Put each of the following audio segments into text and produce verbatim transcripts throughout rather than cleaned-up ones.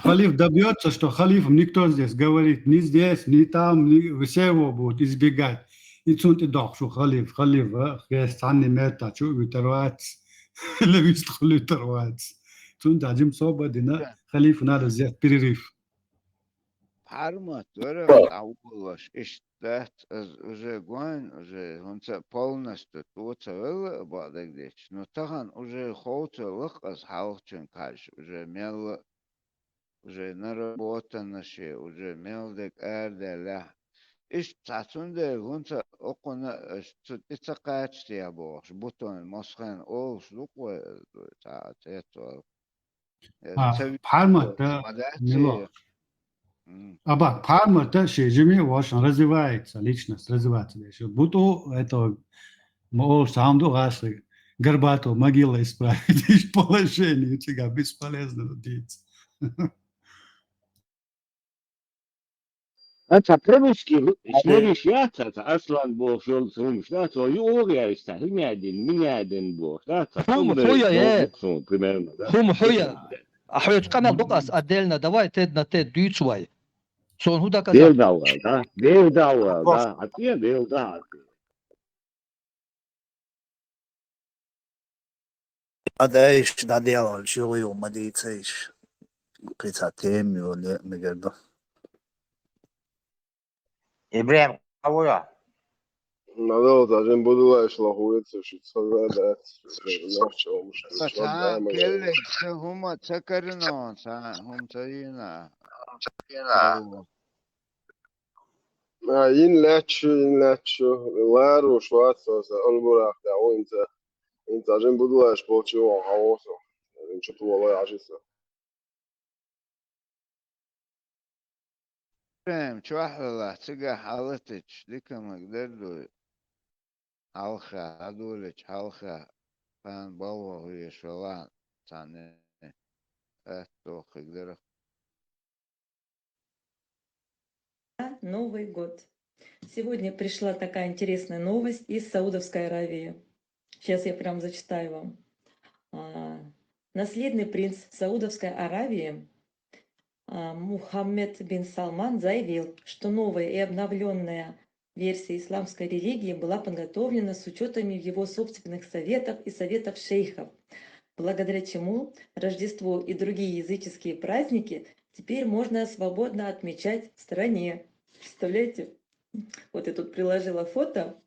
Халиф добьётся, что халифом никто здесь говорит, ни здесь, ни там, ни, все его будут избегать. И цунна тӀедохьуш ву халиф, халиф, а, хес цхьанне меттахь чу а вуьтур вац, левист хуьлуьйтур вац. Цунна тӀехь жима собар а дина, халифа надо взять перерыв. Пхьармат вара дӀаволлаш, иштта дац, аз уже гойн, уже хӀунца полностью тӀо ца велла а бакъдерг дечу, но тахана уже ховцо лакха аз хьалхачуьнга хьаьжча, уже мелла, уже наработанаш, уже мел дерг арадаьллехь. Иштта цхьа цундела хӀунца окхунна аша цу тӀе ца кхача те бохуш, бутон мосхен олуш ду-кх вай, цхьа а цӀе а ца вала. Э, А, ца ви-, Пхьармат, да, ма дац мило. М. Аба, Пхьармат, да, шен жиме а вошан развивается, личность развиваться деш. БутӀу, это, ма олуш, цхьа хӀума ду гӀашлиг. Горбатов могила исправить. Иш положение, цигахь бесполезно дийца. А цхьа прямой, а, следующий яц, цхьа Аслан бохуш йолу хӀумаш дац, цо юург яьлча, цхьа хӀинядин, минядин бохуш дац, цхьа хӀума хӀу я, э? Примерно, да? ХӀума хӀу я. А хьоьца къамел бокъу ас отдельно, давай тед на тед дуьйцу вай. Цунна хӀун доказать? Дел дӀавала, да? Дел дӀавала, да? Хьан тӀе дел да, хьан тӀе. Ада айша дӀаделлалц, юха-юха ма дийцайша. Кхин цхьа тема йолу мегар ду. Ибрахим, кого я? Надо вот один буду лайш лохуется, что сказать, да. Нахча хӀумаш. Ца цхьа келлиг, ца хӀума ца карино, ца хӀума ца йина. А, йина лаьтташ, йина лаьтташ, ларуш вац со, сан Албурах тӀехь ву, хӀинца, хӀинца жин будулаш болчу вон хьан ву со, хӀинца чу тулой Ӏажи со. Прям чохь велахь, цигахь хьалатича, дика магадер дуй. Хьалха, хьадолечу хьалха, тхан балгӀа веш велахь, цхьаьна атта дохуьйтур дара. Новый год. Сегодня пришла такая интересная новость из Саудовской Аравии. Сейчас я прям зачитаю вам. А, наследный принц Саудовской Аравии, а, Мухаммед бин Салман заявил, что новая и обновленная версия исламской религии была подготовлена с учётами в его собственных советах и советах шейхов, благодаря чему Рождество и другие языческие праздники теперь можно свободно отмечать в стране. Представляете? Вот я тут приложила фото.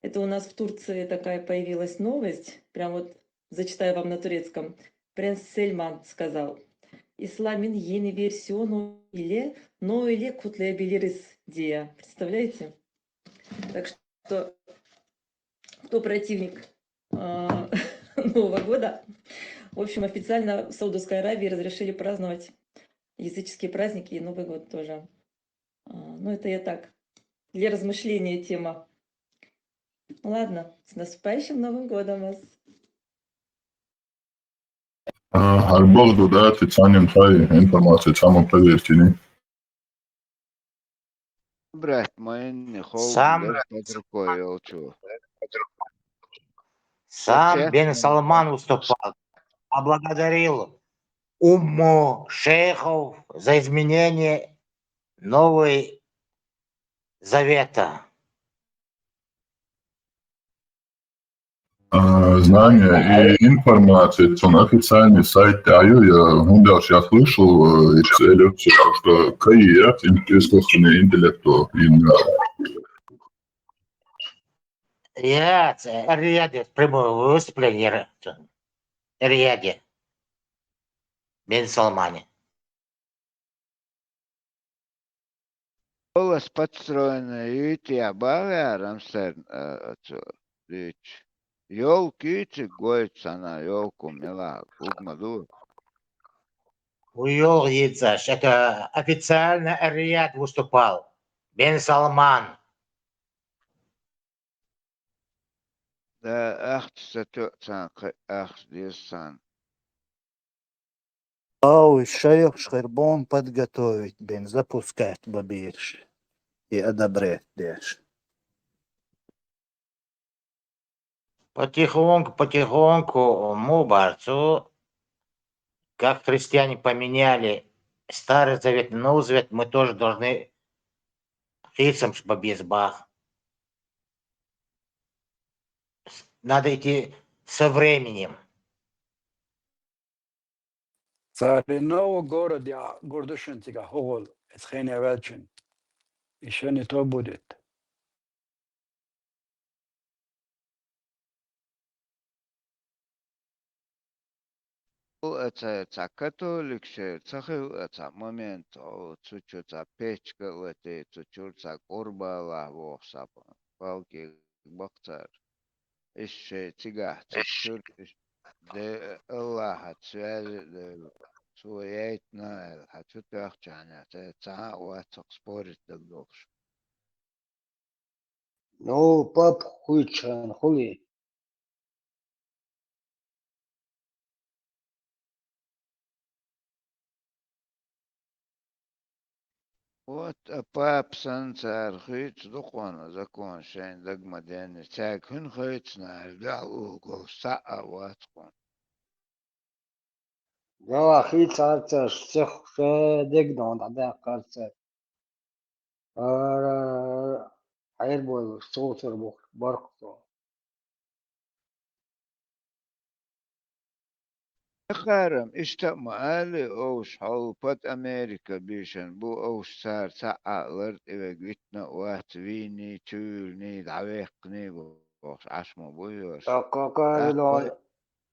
Это у нас в Турции такая появилась новость. Прям вот зачитаю вам на турецком. Принц Сельман сказал: «İslam yeni versiyonu ile Noel'i kutlayabiliriz» diye. Представляете? Так что, кто противник, а, Нового года? В общем, официально в Саудовской Аравии разрешили праздновать языческие праздники и Новый год тоже. А, ну, это я так, для размышления тема. Ладно, с наступающим Новым годом вас! А, хӀара боху ду, да, цу цхьаннен хьайн информаци цхьамма проверьтини. Брат, майнни ховлу Сам- дара под рукой йолчу. Сам Честно. Бен Салман выступал, поблагодарил умму шейхов за изменение Новой Завета. А, знания и информация, цун официальный сайт тӀехь ю, я хӀунда аьлча я слышал, э, из лекции, то, что К И яц ин-, искусственный интеллект, то именно. Яц, э, Эр-Рияде прямое выступление, э, Эр-Рияде. Бен Салмане. Олас подстроенная юйту я бахьара, Рамсерн, а, оцу дуьйцу. Ёлка юьйцург гойту санна, ёлка мила, угма ду. Ву ёлка йийцаш, это официально Эр-Рияд выступал. Бен Салман. Да, ахча сатоьу царна кхин, ахча деза царна. Ау, шайх шхербон подготовить бен, запускать бабирш и одобрять деш. Потихоньку, потихоньку, мубарцу, как христиане поменяли Старый Завет и Новый Завет мы тоже должны хийцам ба беза бах. Надо идти со временем. Цари нового города гурдушин цига хӀугъул эцхене велчин. Ещё не то будет. Хул а ца, ца католикшер ца хил а ца момент, о, цу чу ца печка а латий, цу чур ца къурбалахь воху ца палкиг бакъ цара. Иш шайн цигахь ца чур, иш де Аллахьаца связи а девлла, цо яйтина аьлла, хьан цу тоьхчахьана ца, цхьа а вац цхьа спорить дан долуш. Ну, пап хуьйцуш хьайна хуьлий? Вот, а папа санна цара хуьйцу дукха ван закон шайн даг ма денна. Цаьрга хӀуьнан хойцу нара дуьхьал уллуш схьа а вац кхунна. Гала хийцахьара цара, сех ша дегнахь дӀадаьккхира цара. Ара, хьайрбойла, совцар бохуш баркхо. Тахарам, иштта а ма алий, овш хьол пад Америка бийшина бу, овш цара цхьа а лар тӀе вега витина а вац, вийний, чуьйлний, дӀавеккхний бохуш, Ӏаш ма бу йош. ТӀаккха кхайла,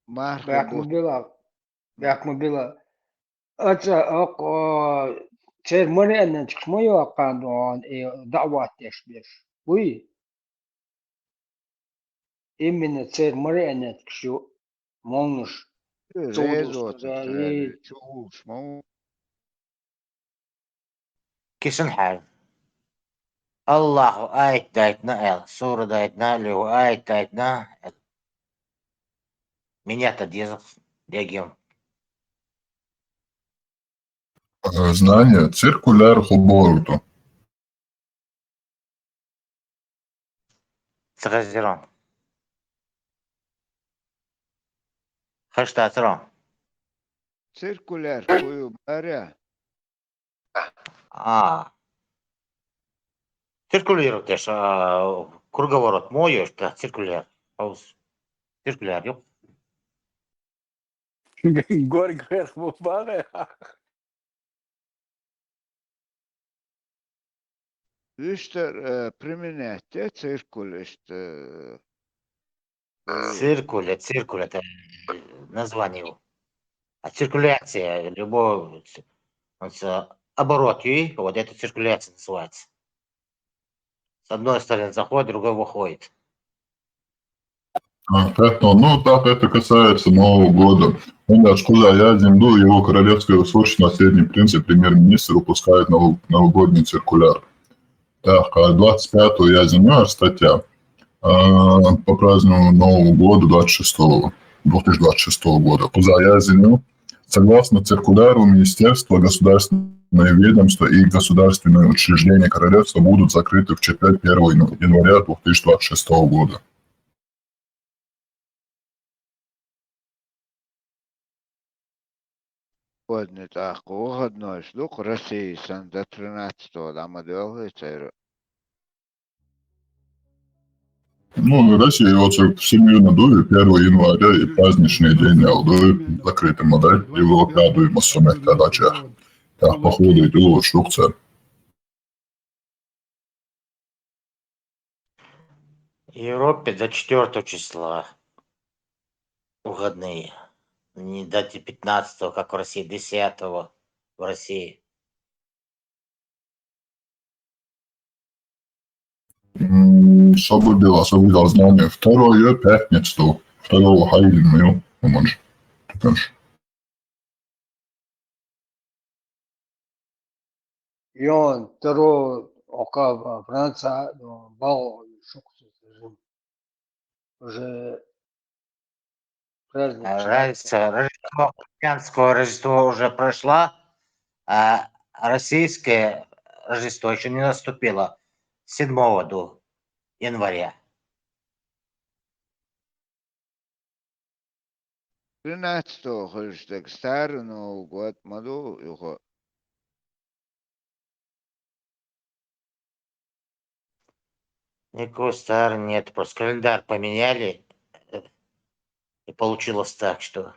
марха бехк ма била, бехк ма била. Аца, аккха, церан марионеткаш ма йоккху хьуна и даӀват деш берш. Вуй? Именно церан марионеткаш ю, молнаш. Резо ца чу уллуш ма ву. Кисанхьара. Аллахьа аят дайтина аьлла, сура дайтина аьлла, аят дайтина аьлла. Менять деза дегем. Э, знание, циркуляр хӀун бохург ду? Ца хезира. Хаш дацара. Циркуляр хӀун ю, Маря? А. Циркулировать деш, а, круговорот мо йош, да, циркуляр. Хаус. Циркуляр ю. Горга херх бу багӀе. Вуьштар, э, применять де циркуль иштта, э, Циркуль, циркуль, это название его. А циркуляция, любой, он с-, оборот, и вот это циркуляция называется. С одной стороны заходит, другой выходит. А, поэтому, ну, так это касается Нового года. Ну да, что за я землю, его королевское высочество, наследник принца, премьер-министр выпускает нов-, новогодний циркуляр. Так, а двадцать пятого я землю, статья, а, по празднованию Нового года двадцать шестого, две тысячи двадцать шестого года. Куда я землю? Согласно циркуляру Министерства государственные ведомства и государственные учреждения королевства будут закрыты в четверг первого января две тысячи двадцать шестого года. Сегодня тӀаккха выходной ду-кх России санна, до тринадцатого дӀа ма доьлхий церан. Ну, Россия вот всемирно дуй, первого января и праздничный день, а дуй закрытым, да, Европе дуй, массо меттехь дачех. Так, походу, и дуй шухца. Европе до четвёртого числа выходные. Не до пятнадцатого, как в России, десятого в России. М, чтобы было, чтобы было знание. Второе, пятницу. Второго хайдин, ну, ну, манж. Тупенш. Йон, таро, ока, Франция, бал, шук, уже праздник. А, разница, Рождество, христианское Рождество уже прошла, а российское Рождество ещё не наступило. Седьмого ду января. Тринадцатого хуьлуш дерг старый Новый год ма ду юха. Никакого старого нет, просто календарь поменяли, э, и получилось так, что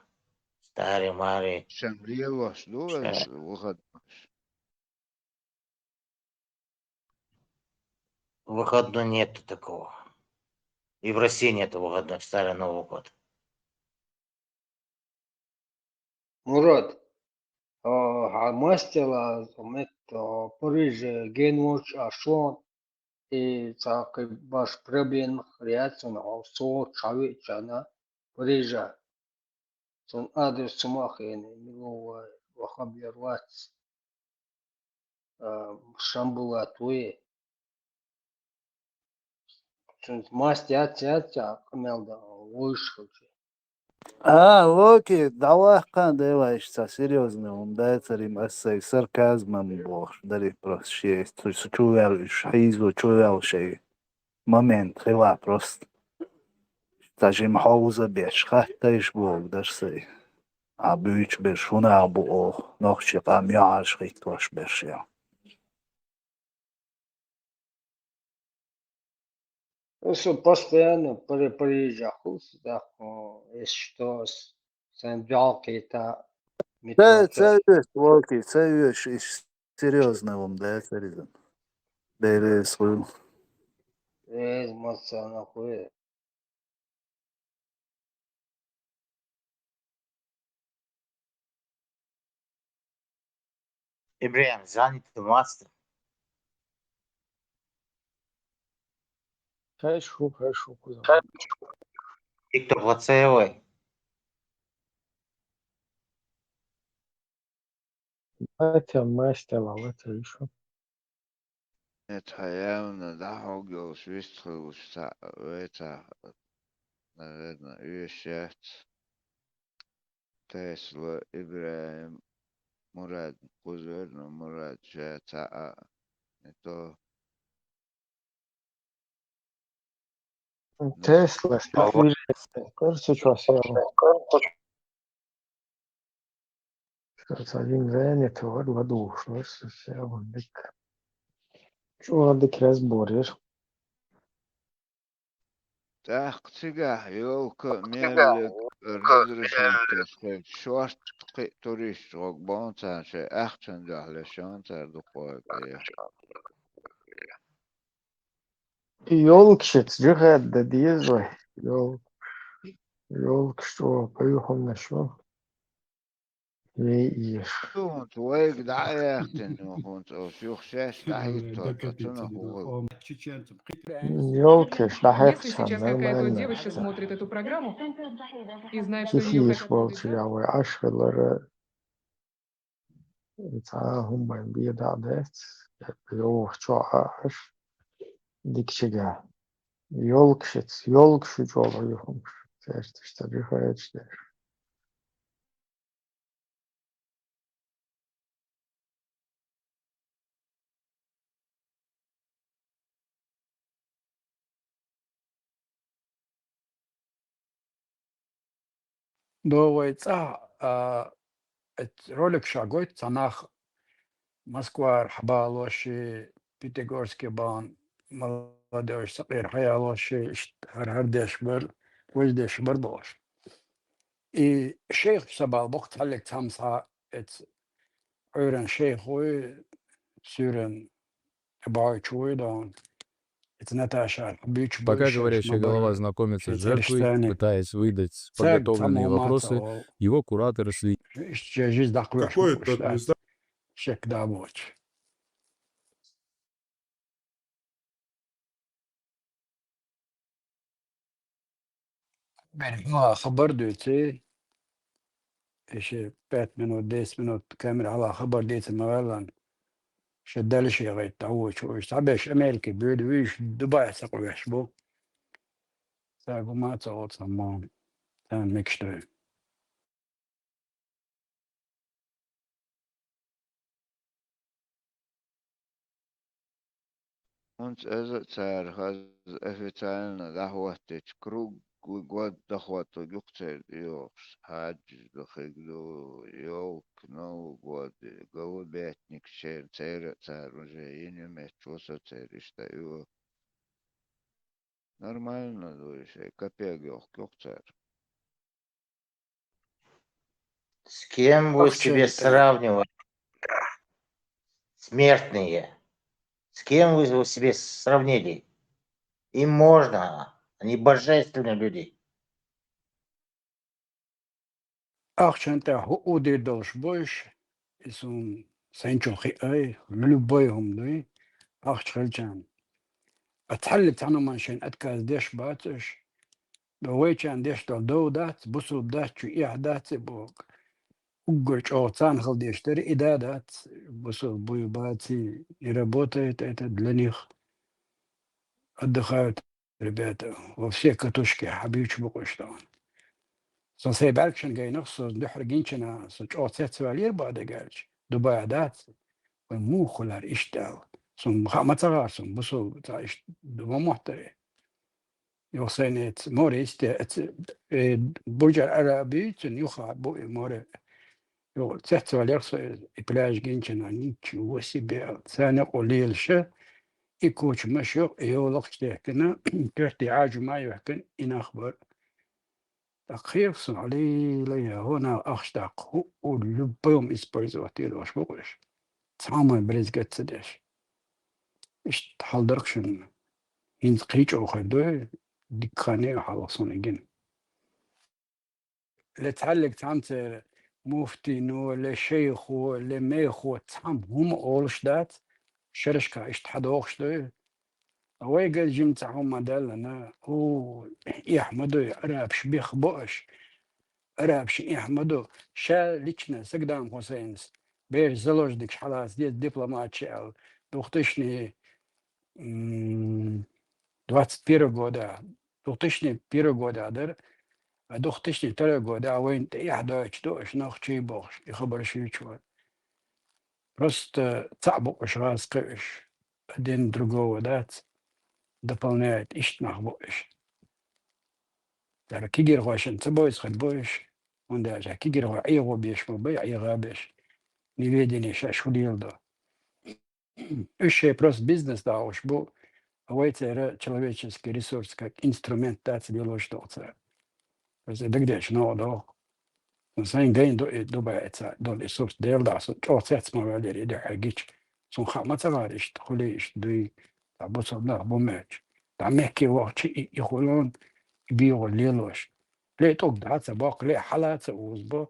старый, марый. Шен лелош ду Ша- эс выходной? Выходной нету такого. И в России нету выходных, старый Новый год. Мурад, а, хьан мастела мет, а, Париже генвоч а шон, и цхьа кхы баш проблема хряцун, а, со чавичана Парижа. Сон адрес цума хени, мило вай, ва хабар вац. А, Шамбулат вуй. Цунца маст яц, яц, а, къамел да, вуйш хилча. А, окей, давай, кхаъ, давай, иштта серьёзно, он дайцарим, ас сай сарказмом бохуш, дари просто шесть. Цу, цу чу вел, уьш хьийзо, чу вел шей. Момент хила просто. Ца жима хьовза беш, хаттайш боху, даш сай. А буьйч беш, хӀунах бу оха, нохчи къам йоӀарш хӀиттош беш я. Со постоянно при-, приезжал, хӀуса даккха, если что, с-, сан бялкъита, Ца, ца митваца. Веш, Волки, ца веш, иш серьёзно вам, да, царизан. Берес хуй. Эз маца нахуй. Ибрагим, занят мастер. Хай шу, хай шу, кузов. Тикток вацаевой. Батя мастер, а вот и шу. Нет, хьаявна, да, хьог йолуш вистхуьлуш ца, вай ца, наверное, уьш яц. Тесла, Ибрагим, Мурад, кхузара Мурад, ша ца а, не то. Тесла, стахвир, короче, чё сел. Ца вин вене товар ладугӀуш, ну, с-, с-, я вон дик. ЧӀогӀа дика разбор яр. ТӀаккха цигахь ёлка меллиг разрешение тосхийча, шорта кхин а туристаш гӀорг бовн царна шайн ахчан дуьхьа леш, шон цара дукха гӀорг. Ёлкашца джихад дан деза вай. Ёл-, ёлкаш чӀогӀа пайхамнаш ву. Вай эш. ХӀунца вайга дӀа а яхтина, хӀунца оцу юха шаьш дӀахӀиттор, ткъа цунах ву вай. Ёлкаш дӀахьекхча, нормально. Если сейчас какая-то девочка смотрит эту программу и знает, что её хотят... Хиш болчу я вай Ӏаш хилара, цхьа а хӀума бен бен дӀа а дац, йоху чохь а Ӏаш, дика чигахь. Ёлкашца, ёлкаш чӀогӀа ю хӀумаш, цаьрца иштта рихаьча деш. До вай цӀа, а, эт ролик ша гойту цхьа нах Москвара хьабалош, Пятигорске бан молодёжь сакъера хьаялош, иштта хӀара-хӀара деш бар, вуьш деш бар бохуш. И шайх са бала боккха цхьаллиг цхьамма схьа эца Ӏуьйранна шайх вуй, суьйранна бӀой чу вуй дон. Эца Наташа буьйцу. Пока говорящая голова знакомится с жертвой, пытаясь выдать подготовленные вопросы, его куратор сви- Иштта жизнь даккха веш. Какой это, да? Шек да боч. Бери, хьуна хабар дуьйций, и ши пять минут, десять минут камера хьала хабар дийца ма ваьллан, ши дали ши гӀайта дӀавочу, уьш цхьаберш Америке буьйду, уьш Дубай сакъоьхьуш бу. Ца гума а ца оцу ма, царна мегаш ду. ХӀунца аза а цара хаза официально дӀахӀоттича, круглый год дӀахӀоттург ю-кх церан йохуш, хьаьжжа ду, хиг ду, ёлка, Новый год, голубятник, шеран церан а цара уже йина ю меттачу со церан иштта ю. Нормально, то есть, э, капег йохк йохк цар. С кем вы себя сравниваете? Смертные. С кем вы его себе сравнили? Им можно, они божественные люди. Ахчан тӀа хӀу удир долуш бойш, и сум сайн чу хиъай, любой хӀума дуй, ахча хилчан. А цхьаллиг цхьануман шайн отказ деш бацаш, до вайчан деш дол дов дац, бусул дац, чу эхь дац, и бу уггар чӀогӀа царна хала деш дара, и да дац, бусул буй баци, не работает это для них. Отдыхают ребята, во все катушки хьабийчу букъуш даун. Со сайн бӀаьргшан гайнах, со дуьхьара гинчина, со чӀогӀа цецваьллера бадагаьлча, Дубай дац, вай муха хулар иштта аьлла. Сум хаа ма ца гӀар, сум бусул ца иштта дума моттаре. Юха сайна эца море исте, эца, э, буржар ара буьйцун, юха бу и море. Юха цецваьллера со и пляж гинчина, ничего себе аьлла. Царна къу лелаша, и куча машох, и йолах техкина, коьрте Ӏажу ма йохкина, и нах бар. ТӀаккха хех сан Ӏалила я хӀуна ахча даккха хӀу у любой хӀума использовать деш бу уьш. Цхьамма брезгать ца деш. Иштта хьал дарх шуна. ХӀинца кхий чӀогӀа хир ду, дика хан а хьалха суна гина. Ле цхьаллиг цхьамцара муфтино, ле шайхо, ле мехо цхьамма хӀума олуш дац, шерашка иштта хьадохуш ду. А вайгара жимма цхьа хӀума даьллана, у, эхь ма дуй, арабаш бех бо аш. Арабаш эхь ма ду. Ша лично Сагдам Хусейнас, бераш заложникаш хьалаца деза дипломатчи аьлла, двухтысячный, м, двадцать первый года, двухтысячный первый года дара, а двухтысячный второй года вайна тӀе эхь дойтуш ду аш нохчий бохуш, и хабар шуьйчу вара. Просто цхьаъ бу уьш гӀаз кхуьуш, один другого дац, дополняет, иштта нах бу уьш. Дара кигирхошна ца бойзу хир бу уьш, хӀунда аьлча кигирхой ӀегӀо беш ма бай, ӀегӀа беш, неведение шаьш хӀу леладо. Уьш шайн просто бизнес дагӀуш бу, а вай церан человеческий ресурс как инструмент дац лелош доху цара. Иза дагадеш новкъа доху. Сайн гайн ду и Дубай эца долу и сурт Дела дахь, со чӀогӀа цец ма ваьллера и дуьхьа гича. Цунна хаа ма ца гӀара иштта хуьлий, иштта дуй, дӀа бусал нах бу моьттуш. ДӀа мехке вахча и, и хуьлун, и бегӀо лелош. Ле тӀуг дӀа ца боккху, ле хьала ца узбо.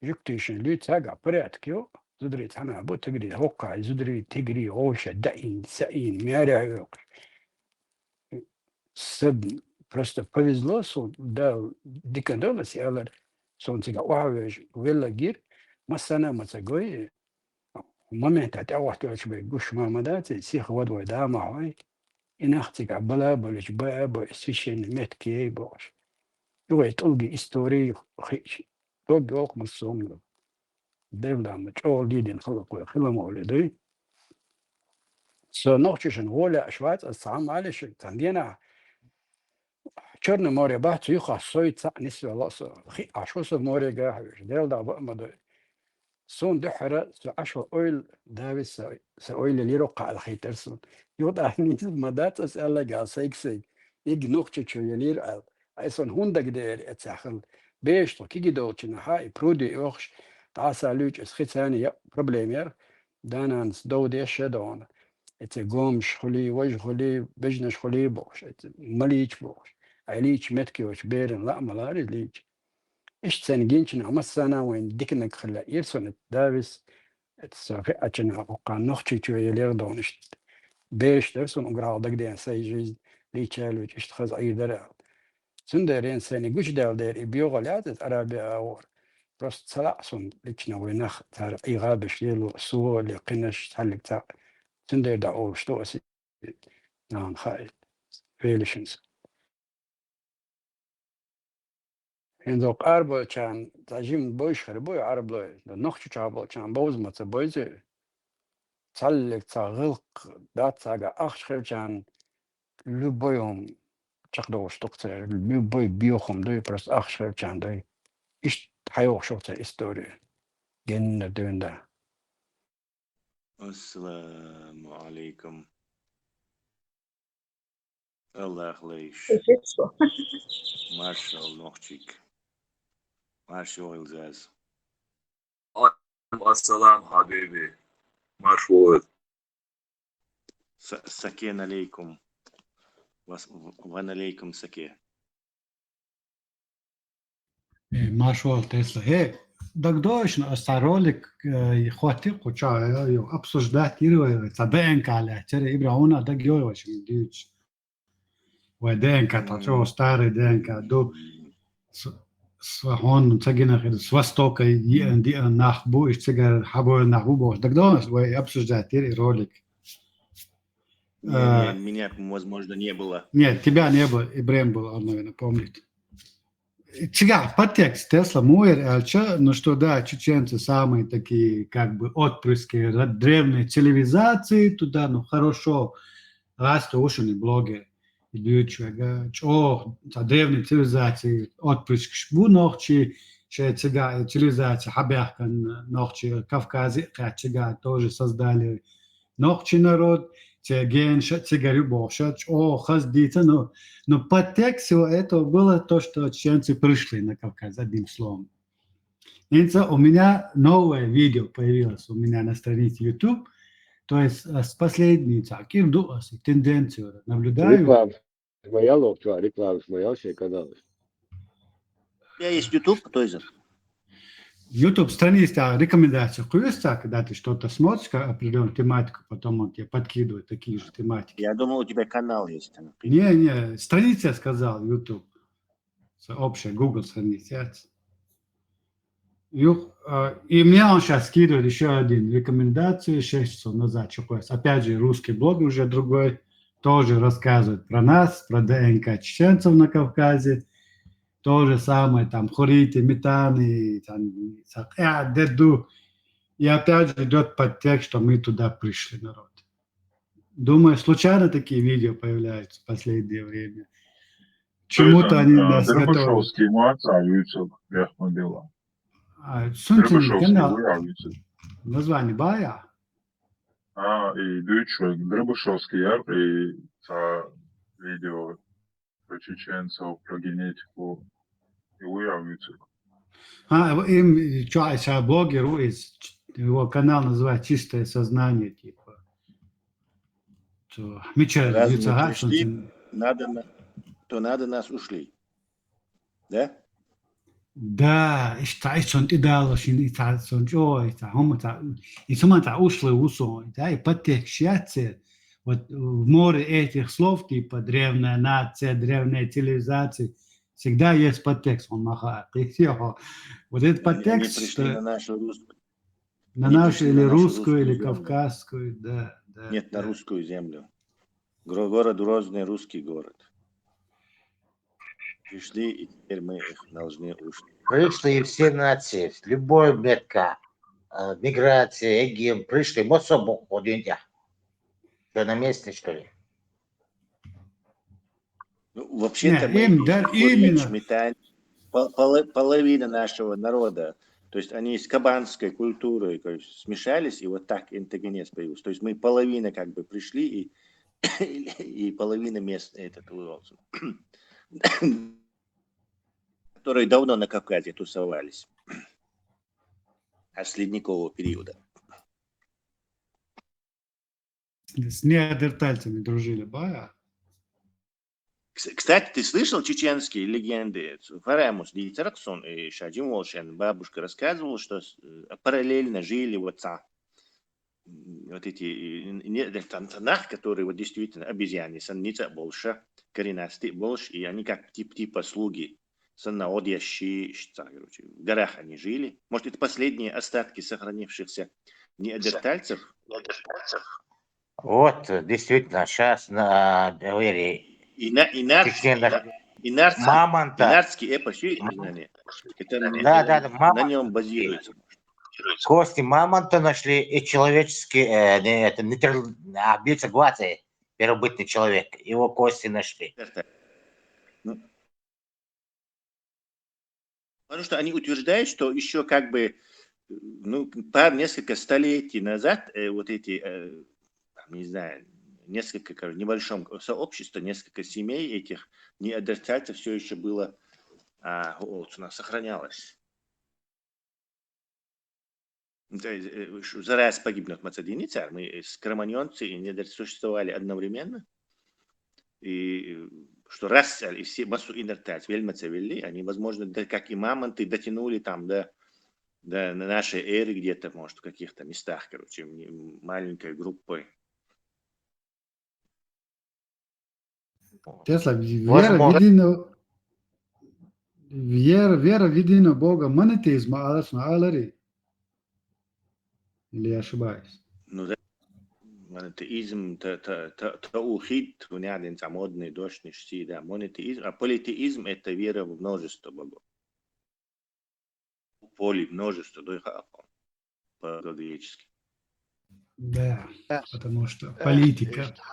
Жуьгтий шайн луьйцу цхьаьгахь порядок йо, зударий цхьана бу, тигри хӀокху, зударий, тигри, гӀовша, даийна, саийна, мере хьоькхуш. Сан просто повезло, сон Дала дика дала, ас аьллар, сон цига охьавеш, велла гир, массана а ма ца гой, момента тӀе вахтоьлчу бай гуш ма ма дац, сиха вад вай да ма хьой, и нах цига бала а болуш, баа а бой, священный метки ей бохуш. И вай тӀулги истории хиъча, дог йолу массо а хӀума. Дела ма чӀогӀа лийдина халкъ вай хила ма вали дуй. Со нохчашна гӀо лаьаш вац, ас цхьа хӀума алиш, цхьана денахь Черное море бац, юха сой цхьаъ нисвелла со. Хиъ Ӏаш ву со морега хьоьжуш, Дела дагӀа баа ма дуй. Суна дуьххьара со Ӏаш ву ойла давис, сан ойла лиро кхаалхийтар суна. Юха тӀаккха низа ма дац ас аьллага сайга-сайга. Ига нохча чу ялийра аьлла. Ай сан хӀунда дагадеара эцахь хила. Беш тхо киги долчу наха и пруди оьхуш, дӀаса луьйчу ас хи царна я проблема яра. Дананас дов деш ша догӀана. Эца гомаш хуьлий, важа хуьлий, бежнаш хуьлий бохуш. Эца малийча бохуш. Ай лийча метки йоцу беран лаа ма лари лийча. Иштта цайна гинчина массана а вайн диканаг хила ирсона давис, эца со хиъачина хӀокху нохчий чу ялера догӀана иштта. Беш дара суна уграл дагадеана сай жизнь лийча луьйчу иштта хаза Ӏийр дара аьлла. Цундела рен сайна гучудаьлла дера и бегӀо лаьцна Араби агӀор. Просто ца лаьа суна лично вай нах цара ӀийгӀа беш лело, суо а ле, кхинаш цхьаьллиг цхьаъ. Цундела дӀа олуш ду аса нахана хаийта велашинца. ХӀинца къарболчарна цхьа жима бойш хир бу Ӏараблой, нохча чохь болчарна бовза ма ца бойзу. Цхьаллиг цхьа гӀиллакх дац цхьаьга ахча хилчарна, любой хӀума чекхдолуш ду-кх церан, любой бехам дуй, просто ахча хилчарна дуй. Иштта хьайогӀуш ю-кх церан истори. Геннара дуьйна дан. Ассаламу алейкум. Аллах лейш. Маршал нохчик. Маршал илзаз. Алейкум ассалам, хабиби. Маршал. С- Сакен алейкум. Вас- Ван алейкум саке. Э, Маршал Тесла. Э, дагдош на аса ролик, э, хвати куча, э, ё, обсуждать ирвай, ца ДНК ля, цере ибрауна дагёй ваши дюч. Вай ДНК, та чё, старый ДНК, ду, с- с- хон цагина хид с востока, ди ан, ди ан нахбу, иш цигар хабой нахбу, бо, дагдош, вай обсуждать ир ролик. Не, не, меня, возможно, не было. Нет, тебя не было, Ибрем был, он, наверное, помнит. Чига, подтекст Тесла Муэр, Эльча, ну что, да, чеченцы самые такие, как бы, отпрыски ра- древней цивилизации, туда, ну, хорошо, раз то уши не блоге, идучего, чё, та древней цивилизации, отпрыски шбу нохчи, че чига, цивилизация, хабяхкан нохчи, Кавказе, ка чига, тоже создали нохчи народ, циган ша, цигар ю бо ша, о, хаз дица, но, но подтекст всего этого было то, что чеченцы пришли на Кавказ, одним словом. Инца, у меня новое видео появилось у меня на странице YouTube, то есть э, с последней, так, и вдруг, э, тенденцию наблюдаю. Реклама. Моя локтва, реклама моя вообще канал. У тебя есть YouTube, кто из них? YouTube страница, рекомендация, куюсь, так, когда ты что-то смотришь, как определенную тематику, потом он тебе подкидывает такие же тематики. Я думал, у тебя канал есть. Там. Не, не, страница, я сказал, YouTube. С- Общая Google страница. Юх, э, и мне он сейчас скидывает еще один рекомендацию, шесть часов назад, что кое. Опять же, русский блог уже другой, тоже рассказывает про нас, про ДНК чеченцев на Кавказе. То же самое, там, хорити, метани, там, сак- э, деду. И опять же идет подтекст, что мы туда пришли, народ. Думаю, случайно такие видео появляются в последнее время. Чему-то они нас готовят. Дрыбышевский маца, Юцев, Бяхмабела. А, Сунцин Дрыбышевский, канал. Юра, Юцев. Название Бая. А, и Дючвек, Дрыбышевский яр, и та видео про чеченцев, про генетику. И Юра, Юцев. А, им, что, блогер, из, его канал называется «Чистое сознание», типа. То, Мича, Раз мы Юцага, пришли, Сунцин. Надо на- то надо нас ушли. Да? Да, ишта, ишта, и дало, шин, и та, сон, чё, и та, хома, та, и сама та ушла, усо, и та, и подтекст, вот в море этих слов, типа, древняя нация, древняя цивилизация, всегда есть подтекст, он маха, и всё. Вот этот Они, они подтекст, пришли на что нашу русскую. на они нашу пришли или на нашу русскую, или землю. Кавказскую, да, да. Нет, на Да. Русскую землю. Гро- Город Грозный, русский город. Пришли, и теперь мы их должны уж. Пришли все нации, любой метка, э, миграция, эгем, пришли, мы особо ходим, я. Что, на месте, что ли? Ну, вообще-то Не, мы им, да, и хурич, именно. Метань, пол- поло- половина нашего народа, то есть они с кабанской культурой, то есть смешались, и вот так интегенез появился. То есть мы половина как бы пришли, и, и половина мест этот, которые давно на Кавказе тусовались. Аж с ледникового периода. С неандертальцами дружили, бая. Кс- Кстати, ты слышал чеченские легенды? Фарамус Дицераксон и Шаджим Волшен, бабушка рассказывала, что с- э, параллельно жили вот та, м, вот эти э, не- э, тан- танах, которые вот действительно обезьяны, сан ница больше, коренастые больше, и они как тип типа слуги, сан на одящие, щ- та, короче, в горах они жили. Может, это последние остатки сохранившихся неандертальцев? Вот, действительно, сейчас на говори. И, на, и, нар- Чеченцев. и, на- и нарцкий, Мамонта. и нарцкий эпос, и знание. Это на, Да, да, да, на мамонт. нем базируется. Кости мамонта нашли и человеческие, э, не, это, не тер- а, бицегваты, первобытный человек, его кости нашли. Ну, потому что они утверждают, что еще как бы, ну, пар, несколько столетий назад э, вот эти, э, там, не знаю, несколько, короче, в небольшом сообществе, несколько семей этих неандертальцев все еще было, а, у нас сохранялось. Э, э, ш-, за раз погибнут маца дийна цар, мы, э, с-, кроманьонцы и неандертальцы существовали одновременно. И, э, что раз, э, и все массу индертальц, вельмаца велли, они, возможно, да, как и мамонты, дотянули там до, до на-, нашей эры где-то, может, в каких-то местах, короче, м, маленькой группой. Тесла, вера в Возможно. Единого, вера, вера в единого Бога монотеизм алас ма алари? Или я ошибаюсь? Ну да, монотеизм, та-, та-, та-, таухид, у меня один там модный дождь, не шти, да, монотеизм, а политеизм — это вера в множество богов. Поли — множество, да, и хаапон, по-гречески. Да, Да. Потому что Э, политика. Ишта.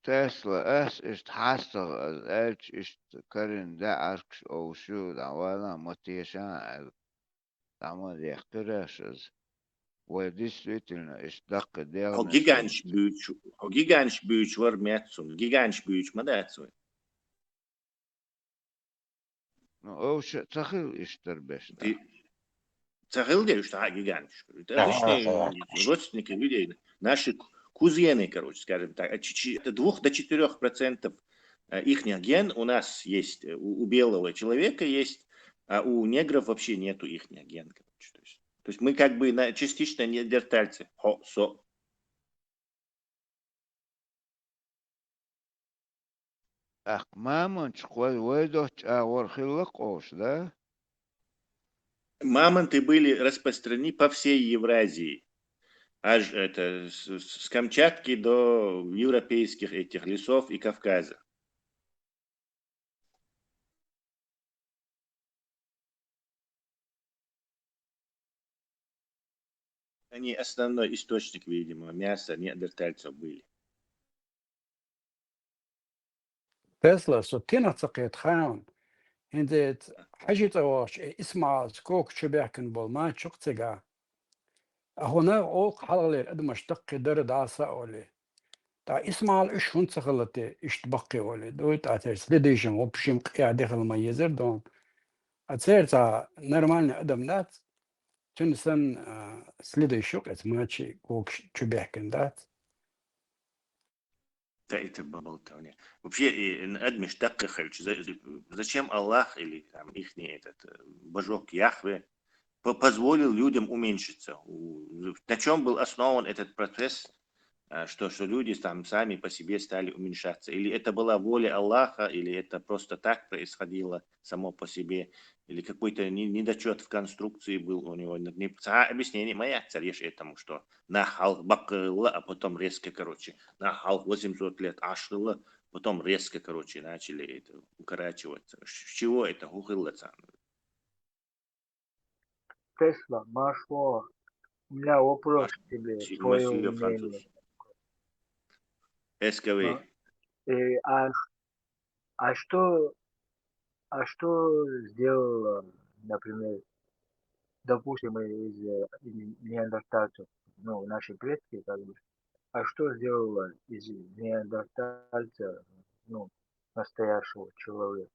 Тесла, ас ишта хьастагӀа, аз аьлча ишта карина даьӀаргаш овшу, дӀавала ма теша, аьлла. ДӀа ма дехкира аз. Вай действительно ишта даккха Хьо деланаш гиганш долча. Буьйцу, хьо гиганш буьйцу вар меццун, гиганш буьйцу ма дац вай. Ну, овша ца хил иштар беш, да? Ди-, ца хил де уж та гиганш. Это Ага, обычные ага. Родственники людей. Наши ку-, кузены, короче, скажем так. От чи-, чи-, от двух до четырёх процентов, э, ихних ген у нас есть, э, у, у белого человека есть, а у негров вообще нету ихних ген, короче. То есть, то есть мы как бы на, частично неандертальцы. Хо, со. ТӀаккха мамонташ кхой вай доцчу агӀор хилла къовш, да? Мамонты были распространены по всей Евразии. Аж это с, с Камчатки до европейских этих лесов и Кавказа. Они основной источник, видимо, мяса неандертальцев были. Тесла, со тинах ца кхета хаун. ХӀинца хьажи цӀа вахча, э, Исмаилс кока чу бехкан бол ма чукх цига. А хӀуна оха хьалхалера адамаш даккхи дара даса оли. ТӀа Исмаил уьш хӀунда ца хилла те, иштта баккхи оли. Дуй тӀа тера следующим, в общем, къия дехал ма езар дон. А церца нормальный адам дац, цуьнан санна, а, следующий къец мачи кока чу бехкан дац. Да это болтовня. Вообще, и, н-, адмиш даккхи хилча, за-, зачем Аллах или там ихний этот, э, божок Яхве по-, позволил людям уменьшиться? У-, на чём был основан этот процесс, а, что, что люди там сами по себе стали уменьшаться? Или это была воля Аллаха, или это просто так происходило само по себе? Или какой-то не-, недочёт в конструкции был у него? Не, ца объяснение моя, цареш этому, что нах хьалха баккхилла, а потом резко, короче, нах хьалха восемьсот лет Ӏаш хилла, потом резко, короче, начали это укорачиваться. С чего это? ХӀун хилла царна? Тесла, Машо, у меня вопрос к тебе, твоё мнение. Эсковый. А? Э, а, а что, а что сделала, например, допустим, из, э, из неандертальцев, ну, наши предки, как бы, а что сделала из неандертальца, ну, настоящего человека?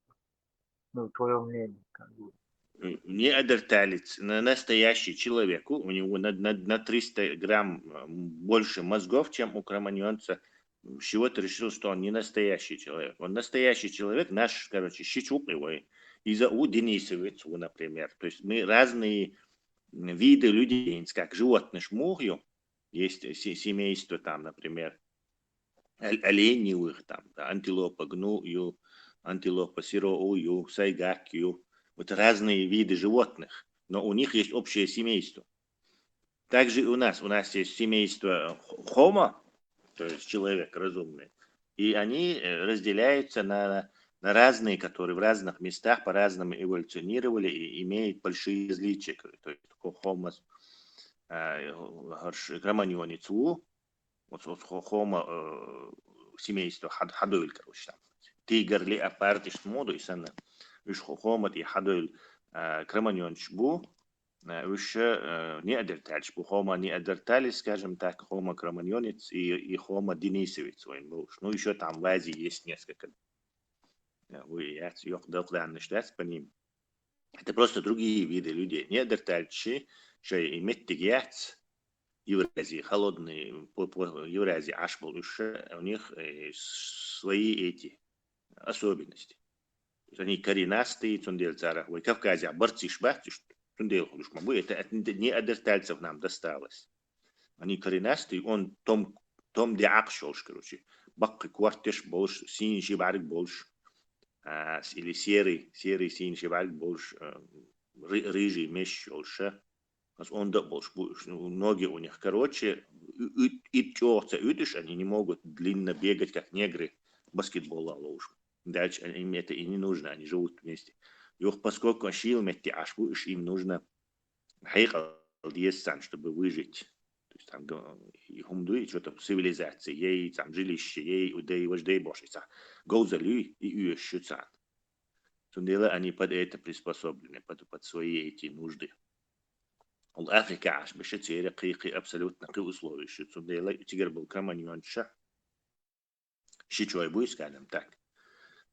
Ну, твоё мнение, как бы. М, неандерталец, на-, настоящий человек, у, у него на, на, на триста грамм, м, больше мозгов, чем у кроманьонца. С чего ты решил, что он не настоящий человек? Он настоящий человек, наш, короче, ши чу кхевой. Иза у денисовец, у, например. То есть мы разные, м, виды людей, как животных мух ю, есть се-, семейство там, например, ол-, оленевых, там, да, антилопа гну ю, антилопа сироу ю, сайгак ю. Вот разные виды животных, но у них есть общее семейство. Также и у нас, у нас есть семейство хо-, хомо, то есть человек разумный, и они, э, разделяются на, на разные, которые в разных местах по-разному эволюционировали и имеют большие различия. То есть хо-, хомос, а, э, гарш-, кроманьонец ву, вот, вот хо-, хомо, э, семейство хьад-, хьадойл, короче, там. Тигр, леопард, иштта мо ду и санна. Уж хо-, хомо тӀе хьадойл, а, кроманьонцаш бу, Э, уж, э, неандертальцы бу, Homo neanderthalis, скажем так, Homo кроманьонец и, и Homo denisovец вайн болуш. Ну, ещё там в Азии есть несколько. Э, вы яц, ёх, докъ данныш дац по ним. Это просто другие виды людей. Неандертальцы, шей и меттиг яц, Евразии, холодный, по, по Евразии аш болуш, у них, э, свои эти особенности. То есть они коренастые, цундел цара, вай Кавказе барциш бац, цундел хулуш ма бу, это от неандертальцев нам досталось. Они коренастые, он том, том де акш болуш, короче. Баккы квартеш болуш, син шибарик болуш, а, с-, или серый, серый син шибарик болуш, э, ры-, рыжий меш болуш, а. Ас онда болуш бу, ну, ноги у них короче, у-, у-, ит чёхца уьдуш, они не могут длинно бегать, как негры, баскетбол ловуш. Дальше им это и не нужно, они живут вместе. Юх, поскольку шил метти аш бу, уж им нужно хьекъал дессан, чтобы выжить. То есть там г-, и хумдуй, что-то цивилизация, ей там жилище, ей удей, вождей бош, и ца. Гоуза люй, и уешшуцан. Цундела они под это приспособлены, под, под свои эти нужды. Ол Африка аш беша цере кы, кы абсолютно кы условия шу. Цундела цигер был кроманьонша. Шичой буй, скажем так.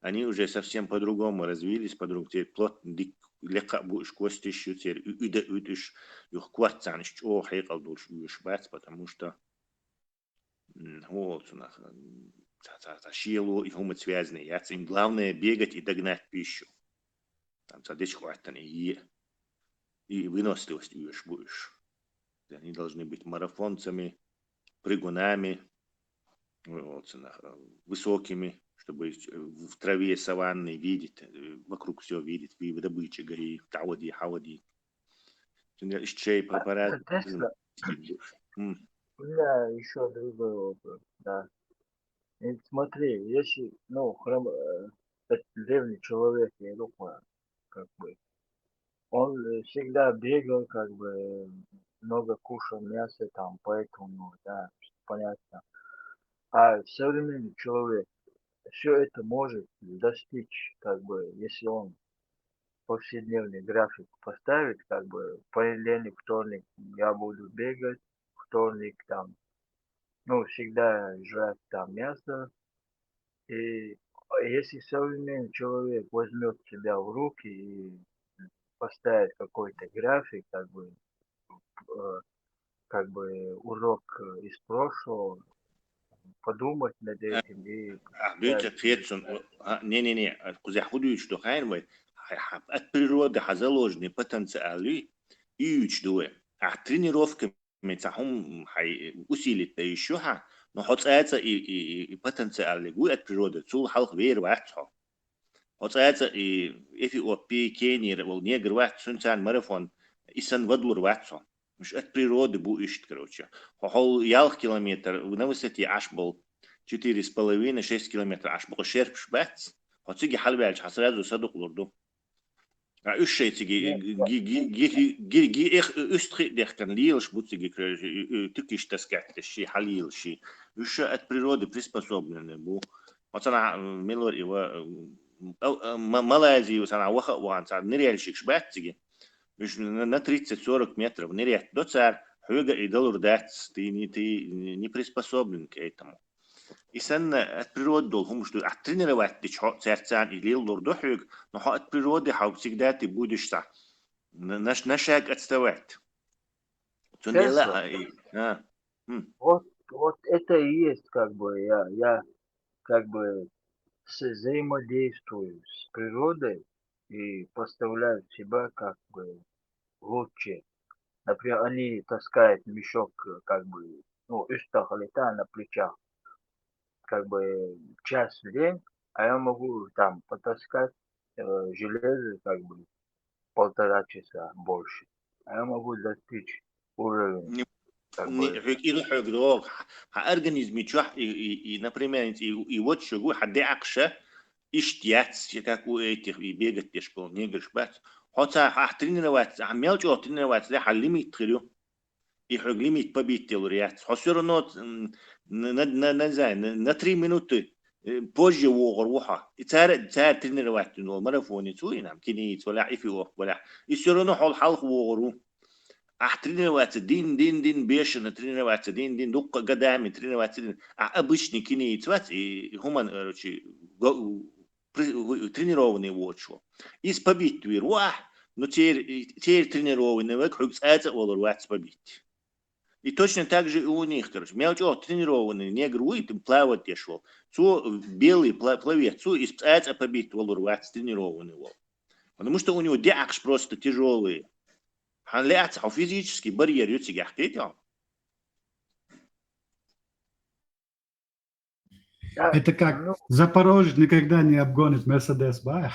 Они уже совсем по-другому развились, по-другому. Теперь плот дик лека буш кости шу, теперь у-, уьда уьдуш, юх кварцанш, о, хьекъал дулш уьш бац, потому что, м, о, цунах, м, ца, ца, ца, шиело и хумыц связанный. Яц им главное бегать и догнать пищу. Там ца дечко аттан и е-, и выносливость уьш буш. Они должны быть марафонцами, прыгунами, вот, цунах, э, высокими, чтобы, э, в траве саванны видеть, э, вокруг всё видеть, вы добычи гаи, тавади, хавади. Цундела ишчей по-, А, по-разному. Интересно. М. У меня ещё другой вопрос, да. И смотри, если, ну, храм, э, этот древний человек, я думаю, как бы, он, э, всегда бегал, как бы, много кушал мяса, там, поэтому, да, понятно. А современный человек все это может достичь, как бы, если он повседневный график поставит, как бы, понедельник, вторник я буду бегать, вторник там, ну, всегда жрать там мясо. И если современный человек возьмёт себя в руки и поставит какой-то график, как бы, э, как бы урок, э, из прошлого, подумать над А, этим и а, дуйца взять кхетсон, о, а, не-не-не, а, кузя худуйч до хайр вай, хай, ха, от природы хаза ложный потенциал и, и уч дуэ. А тренировка меца хум хай усилить да ещё ха, но хоцаца и, и, и, и потенциал лигу от природы, цул халх вер вац хо. Хоцаца и Эфиопии, Кении, вол негр вац, сунцан марафон, исан вадлур вац хо. Муш от природы бу ишт, короче. Хо-, хол ялх километр, на высоте аш бол четыре с половиной, шесть километр аш бол шерпш бац. Хоциги халвяльч ха сразу садук лурду. А уж шей циги, Нет, ги, ги, ги, ги, ги, ги, эх, уст хи дехкан лилш бу циги, короче, э, э, тыкиш таскать ши, халил ши. Уж от природы приспособлены бу. Оцана, м, милор ива, м, а, а, Ма-, Малайзия, сана ваха ван, ца ныряльщик шбат циги. Уж на, на тридцать-сорок метров нырять до цар, хьюга и долур дац, ты не, ты не приспособлен к этому. И санна от природы дол хумуш ду, а тренировать дичь хо церцан и лил лур до хьюг, но хо от природы хо всегда ты будешь са. На, на, на шаг отставать. Цундела, Честно. а, и, а, м. Вот, вот это и есть, как бы, я, я, как бы, с-, взаимодействую с природой и поставляю себя, как бы, лучше. Например, они таскают мешок, э, как бы, ну, из тахлита на плечах, как бы, час в день, а я могу там потаскать, э, железо, как бы, полтора часа больше. А я могу достичь уровень, Не, как не, бы, хьуг, и хьуг дог. Ха организми чух, и, и, и, например, и, и вот шугу, ха деакша, ишт яц, как у этих, и бегать деш был, не говоришь, бац. Хоца ха тренироваться, а мелчо тренироваться, да, ха лимит хирю. И хьуг лимит побить делур яц. Хо всё равно, м, на, на, на, не знаю, на, на три минуты, э, позже вогор вуха. И цар, цар тренировать, ну, марафонец, уй, нам, кенеец, валя, эфиоп, валя. И всё равно хол халх вогор ву. Ахь тренироваться дин, дин, дин, бешено тренироваться дин, дин, дуккха годами тренироваться дин. Ахь обычный киниец вац, и хӀуман, короче, го-, при-, тренированный воцуш ву. Иза побить вийр ву ахь, ну, цер-, цер тренированный ваг, хьуьга цӀа-цӀа а валур вац побить. И точно так же и у них, короче. Мел чӀогӀа тренированный негр ву, и там плавать деш вол. Цо белый пла-, пловец, цо иза цӀа-цӀа побить валур вац тренированный вол. Потому что у него деӀахкаш просто тяжёлые. Хьан лаьца, хьо физический барьер ю цигахь, кхетий хьо? Это как Запорожец никогда не обгонит Мерседес, ба?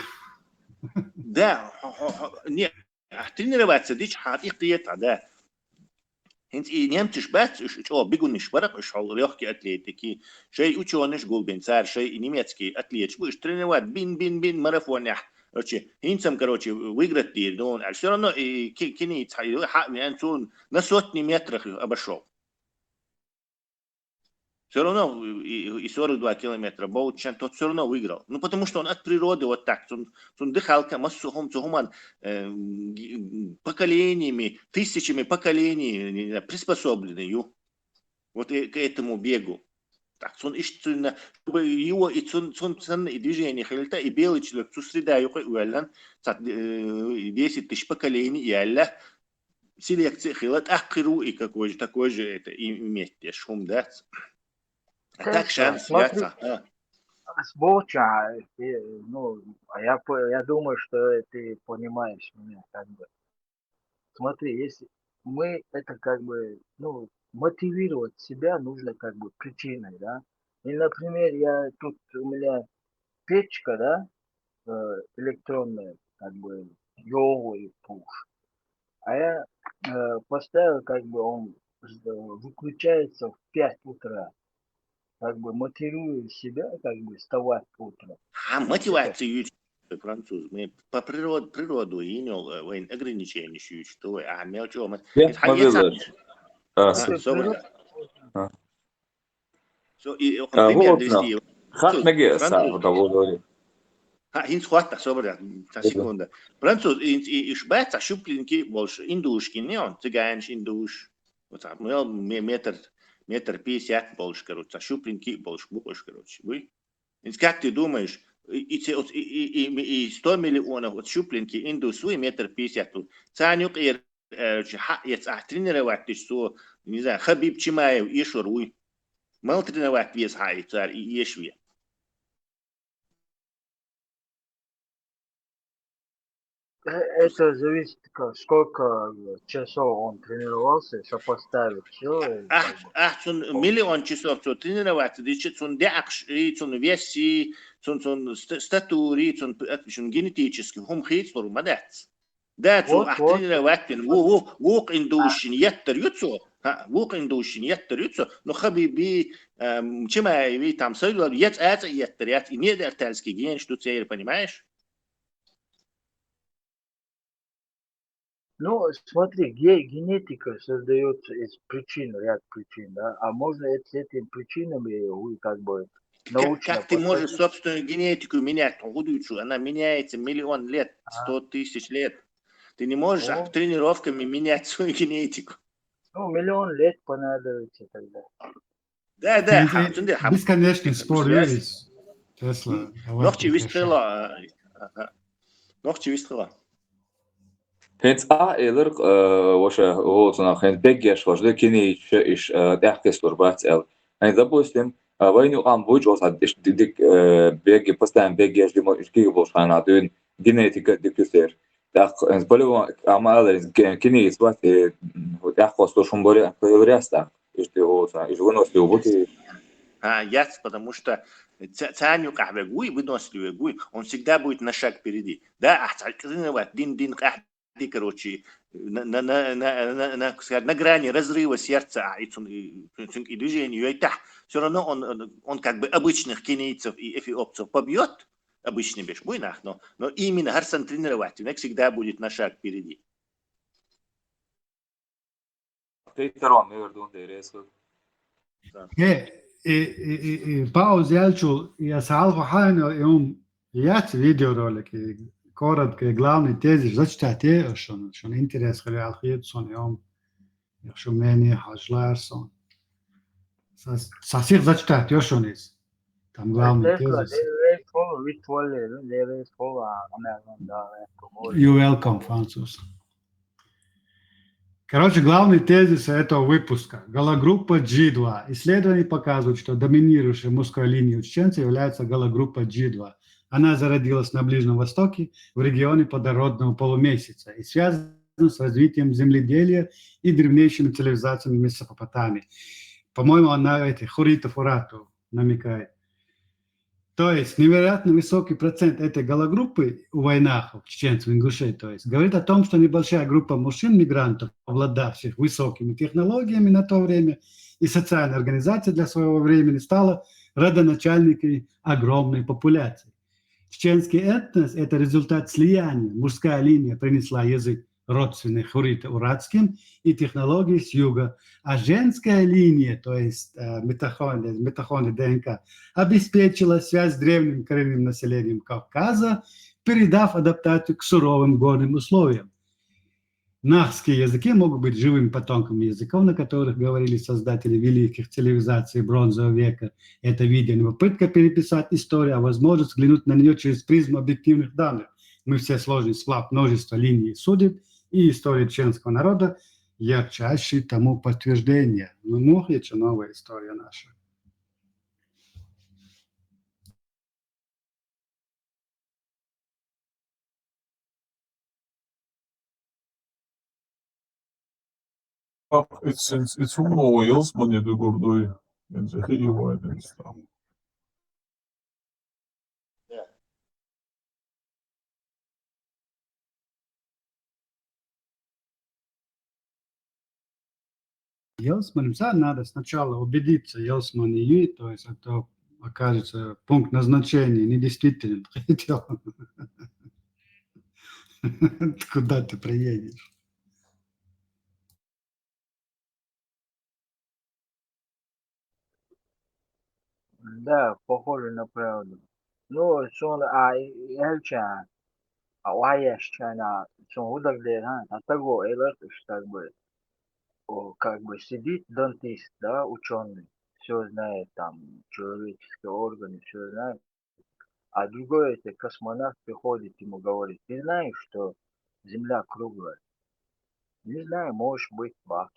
Да, хьо-, хьо-, хьо-, не, ахь тренироваться дича хьан тӀе кхета, да. ХӀинца и немцаш бац, уьш чӀогӀа бегунаш барах, уьш хьо легкий атлетики, шай учёныш гулбина цара, шай и немецкий атлеташ бу, уьш тренировать бин, бин, бин марафонехь. Короче, хӀинца-м, короче, выиграть дийр дуна, аьлла. Всё равно и ки-, киница хьа-, хьа-, вен цун на сотни метрах обошёл. Всё равно и, и сорок два километра болчан, тот всё равно выиграл. Ну, потому что он от природы вот так, цун, цун дыхалка, массо хӀум, цу хӀуман, э, г-, поколениями, тысячами поколений, не знаю, приспособленный ю. Вот и к этому бегу. Так, цун иштта цунна, чтобы его и цун, цун санна и движение хилта, и белый человек цу среда юкъе уьллан, цат, э, десять тысяч поколений яьлла, селекция хила, тӀаккха хир ву и какой же, такой же это, и, и метте, шум дац. А так шанс яц, а. Сбоча, э, ну, а я, по- я думаю, что ты понимаешь меня, как бы. Смотри, если мы это как бы, ну, мотивировать себя нужно как бы причиной, да. И, например, я тут, у меня печка, да, э, электронная, как бы, йоу, и пуш. А я э, поставил, как бы он э, выключается в пять утра. Как бы мотивирую себя, как бы вставать утром. А мотивация ючу француз. Мы по природу, природу и не вайн ограничения ючу, что вы, а мелочи. Я победил. А, Собрать. А. So, и, А, пример вот, довести. Хат меге Француз. Саху доволили. Ха, хӀинца хӀотта, собрать, цхьа секунда. Француз, и, и, и шбац, а шуплинки больше, индушки, не он, цыганш, индуш. Вот так, ну, ме- метр, метр пятьдесят больше, короче, а шуплинки больше, букваш, короче, вы. И как ты думаешь, и, и, те- вот и, и, и, и сто миллионов вот шуплинки, индус, вы, метр пятьдесят, вот. Цаню кир, короче, ха, я ца- тренировать, ты что, не знаю, Хабиб Чимаев, Ишур, вы. Мал тренировать вес ха, и цар, и ешве. Э, Это зависит, ка- сколько часов он тренировался, сопоставить все. Ахь, ахь цун миллион часов цо тренироваться дича, цун деӀахш и, цун вес и, цун, цун ст- статури, цун п- ат- цун генетически хӀум хийцлур ма дац. Да, цо Вот, ахь вот. Тренировать ву, ву, вукъин душин еттар ю цо. Ха, вукъин душин еттар ю цо. Ну, Хабиби, эм, Чимаеви, там, Савилов, ец аца еттар, яц, и неандертальский генш ду цейр, понимаешь? Ну, смотри, ге- генетика создается из причин, ряд причин, да, а можно это, с этими причинами, вы как бы Как, научно как ты можешь подходить. Собственную генетику менять? Худуйчу, она меняется миллион лет, А. сто тысяч лет. Ты не можешь О. а, тренировками менять свою генетику. Ну, миллион лет понадобится тогда. Да, да, Ин- ха, цунде ха. Бесконечный спор Связь. есть. Тесла. Нохчи вистхила. Нохчи вистхила. ХӀинца а элар, э, ваша гӀоцунах, хӀинца беггеш ваш, да, кинийча иш, э, тӀехкислур бац аьл. ХӀинца, допустим, э, вайна юкъам буч оцхьа иш ди- дик, э, бегги, постоянно беггеш димо иш кига болуш хана дуьйна генетика дикюсер. ТӀаккха, э, по-любому, ама ала, э, кинийц бац, э, тӀехкхостур шум боре, а, хилар яц тӀаккха. Иш ди гӀоцунах, иш выносливый бути. А, яц, потому что ца- царна юкъахь вег вуй, выносливый вег вуй, он всегда будет на шаг впереди. Да, ахь цхьа тренировать дин, дин къахь ди, короче, на, на, на, на, на, на, как сказать, на грани разрыва сердца, а, и цун, и, цун, и движение йойтах, всё равно он, он, он как бы обычных кенийцев и эфиопцев побьёт, обычный беш, буй нах, но, но именно хӀара санна тренировать, век всегда будет на шаг впереди. Тейтерон, наверное, дун дерезка. Э, и, и, и, и пауза ялчул, я салфа хьайна, и он яц видеоролик, и коротко, и главный тезис, зачитать, э, шун, шун интерес хили алхиет сон, и он Яхшы мнение, хьажлар сон. Са, са сих зачитать, ё шониз. Там главный тезис. You're welcome, француз. Короче, главный тезис этого выпуска. Галогруппа джи два. Исследования показывают, что доминирующей мужской линией у чеченцев является галогруппа джи два. Она зародилась на Ближнем Востоке, в регионе плодородного полумесяца, и связана с развитием земледелия и древнейшими цивилизациями Месопотамии. По-моему, она эти хурритов, урату намекает. То есть невероятно высокий процент этой галогруппы у вайнахов, чеченцев, ингушей, то есть, говорит о том, что небольшая группа мужчин-мигрантов, обладавших высокими технологиями на то время и социальной организацией для своего времени, стала родоначальникой огромной популяции. Чеченский этнос — это результат слияния. Мужская линия принесла язык родственных хуррито-уратским и технологии с юга, а женская линия, то есть э, митохондри-, митохондрия ДНК, обеспечила связь с древним коренным населением Кавказа, передав адаптацию к суровым горным условиям. Нахские языки могут быть живыми потомками языков, на которых говорили создатели великих цивилизаций бронзового века. Это видео не попытка переписать историю, а возможность взглянуть на нее через призму объективных данных. Мы все сложный сплав множества линий и судеб, и история чеченского народа — ярчайшее тому подтверждение. Ну, ну, это новая история наша. Ах, its, its, its umma o jõusmani dugurdui. Enze hei vaidens tam. Jõusmani, sa надо сначала убедиться, jõusmani, то есть это окажется пункт назначения недействительным. Куда ты приедешь? Да, похоже на правду. Ну, сон, а, и, и, элча, а, ваяшчана, сон удагдер, ха, а таго, элэш, как бы, о, как бы сидит дантист, да, ученый, все знает, там, человеческие органы, все знает. А другой, это космонавт приходит, ему говорит: «Ты знаешь, что Земля круглая?» «Не знаю, может быть, бах».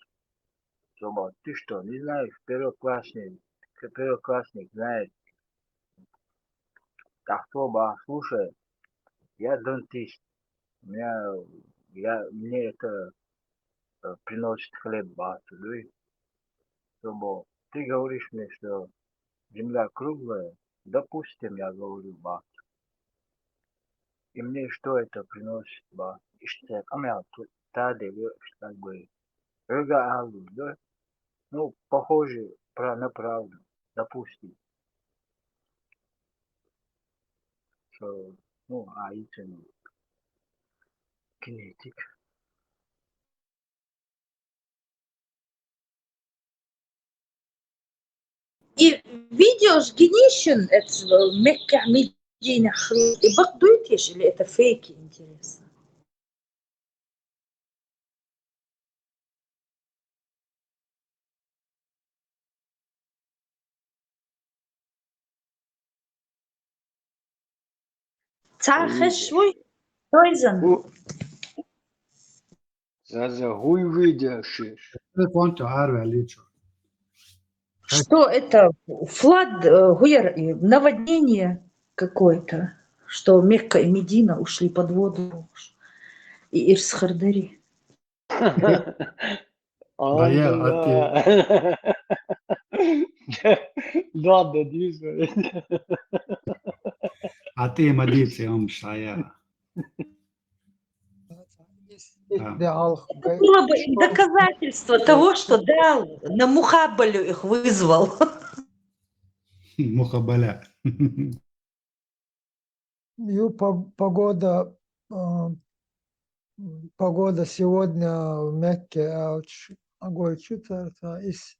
«Собо, ты что, не знаешь, первоклассник, к-, первоклассник знает». «Так, собо, слушай, я дантист, меня, я, мне это, э, приносит хлеб, бах, да?» «Собо, ты говоришь мне, что Земля круглая?» «Допустим, я говорю, бах. И мне что это приносит, бах?» Иште, камя, ту-, таде, как бы, рыга алу, да? Ну, похоже, пра-, на правду, допустим. Что, ну, а, кинетик. И видео ж гинишин, это, э, Мекка, Медина, хл-, и бакдуйтиш, или это фейки, интересно? Цар хеш вуй, тойзан. Ху-, за, за, хуй видящий. Телефон то арве личо. Что это? Флад, э, хуяр, э, наводнение какое-то, что Мекка и Медина ушли под воду. И Ирсхардари. Ая, а ты? Да, да, дивись. А ты, молодец, я вам шая. Да. Это было бы и доказательство того, что да, на Мухаббалю их вызвал. Мухаббаля. Ю, по-, погода, а, м, погода сегодня в Мекке, а, ч-, огой чу цар, ца, ис,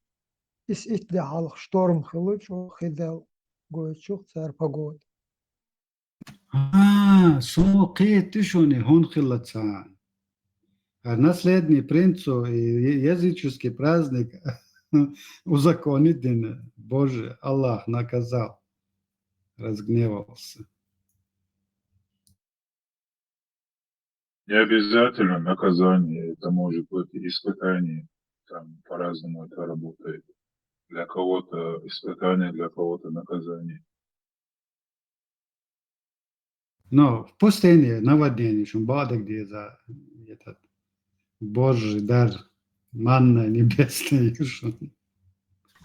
ис итт дехьалха шторм хилу чу, хидал гой чу цар погода. А, со кхеташ шуни, хӀун хилла царна. А наследный принцу и е-, языческий праздник узаконить дин, Боже, Аллах наказал, разгневался. Не обязательно наказание, это может быть и испытание. Там по-разному это работает. Для кого-то испытание, для кого-то наказание. Но в пустыне наводнение, шун бадак деза, этот Божий дар, манна небесная, шун.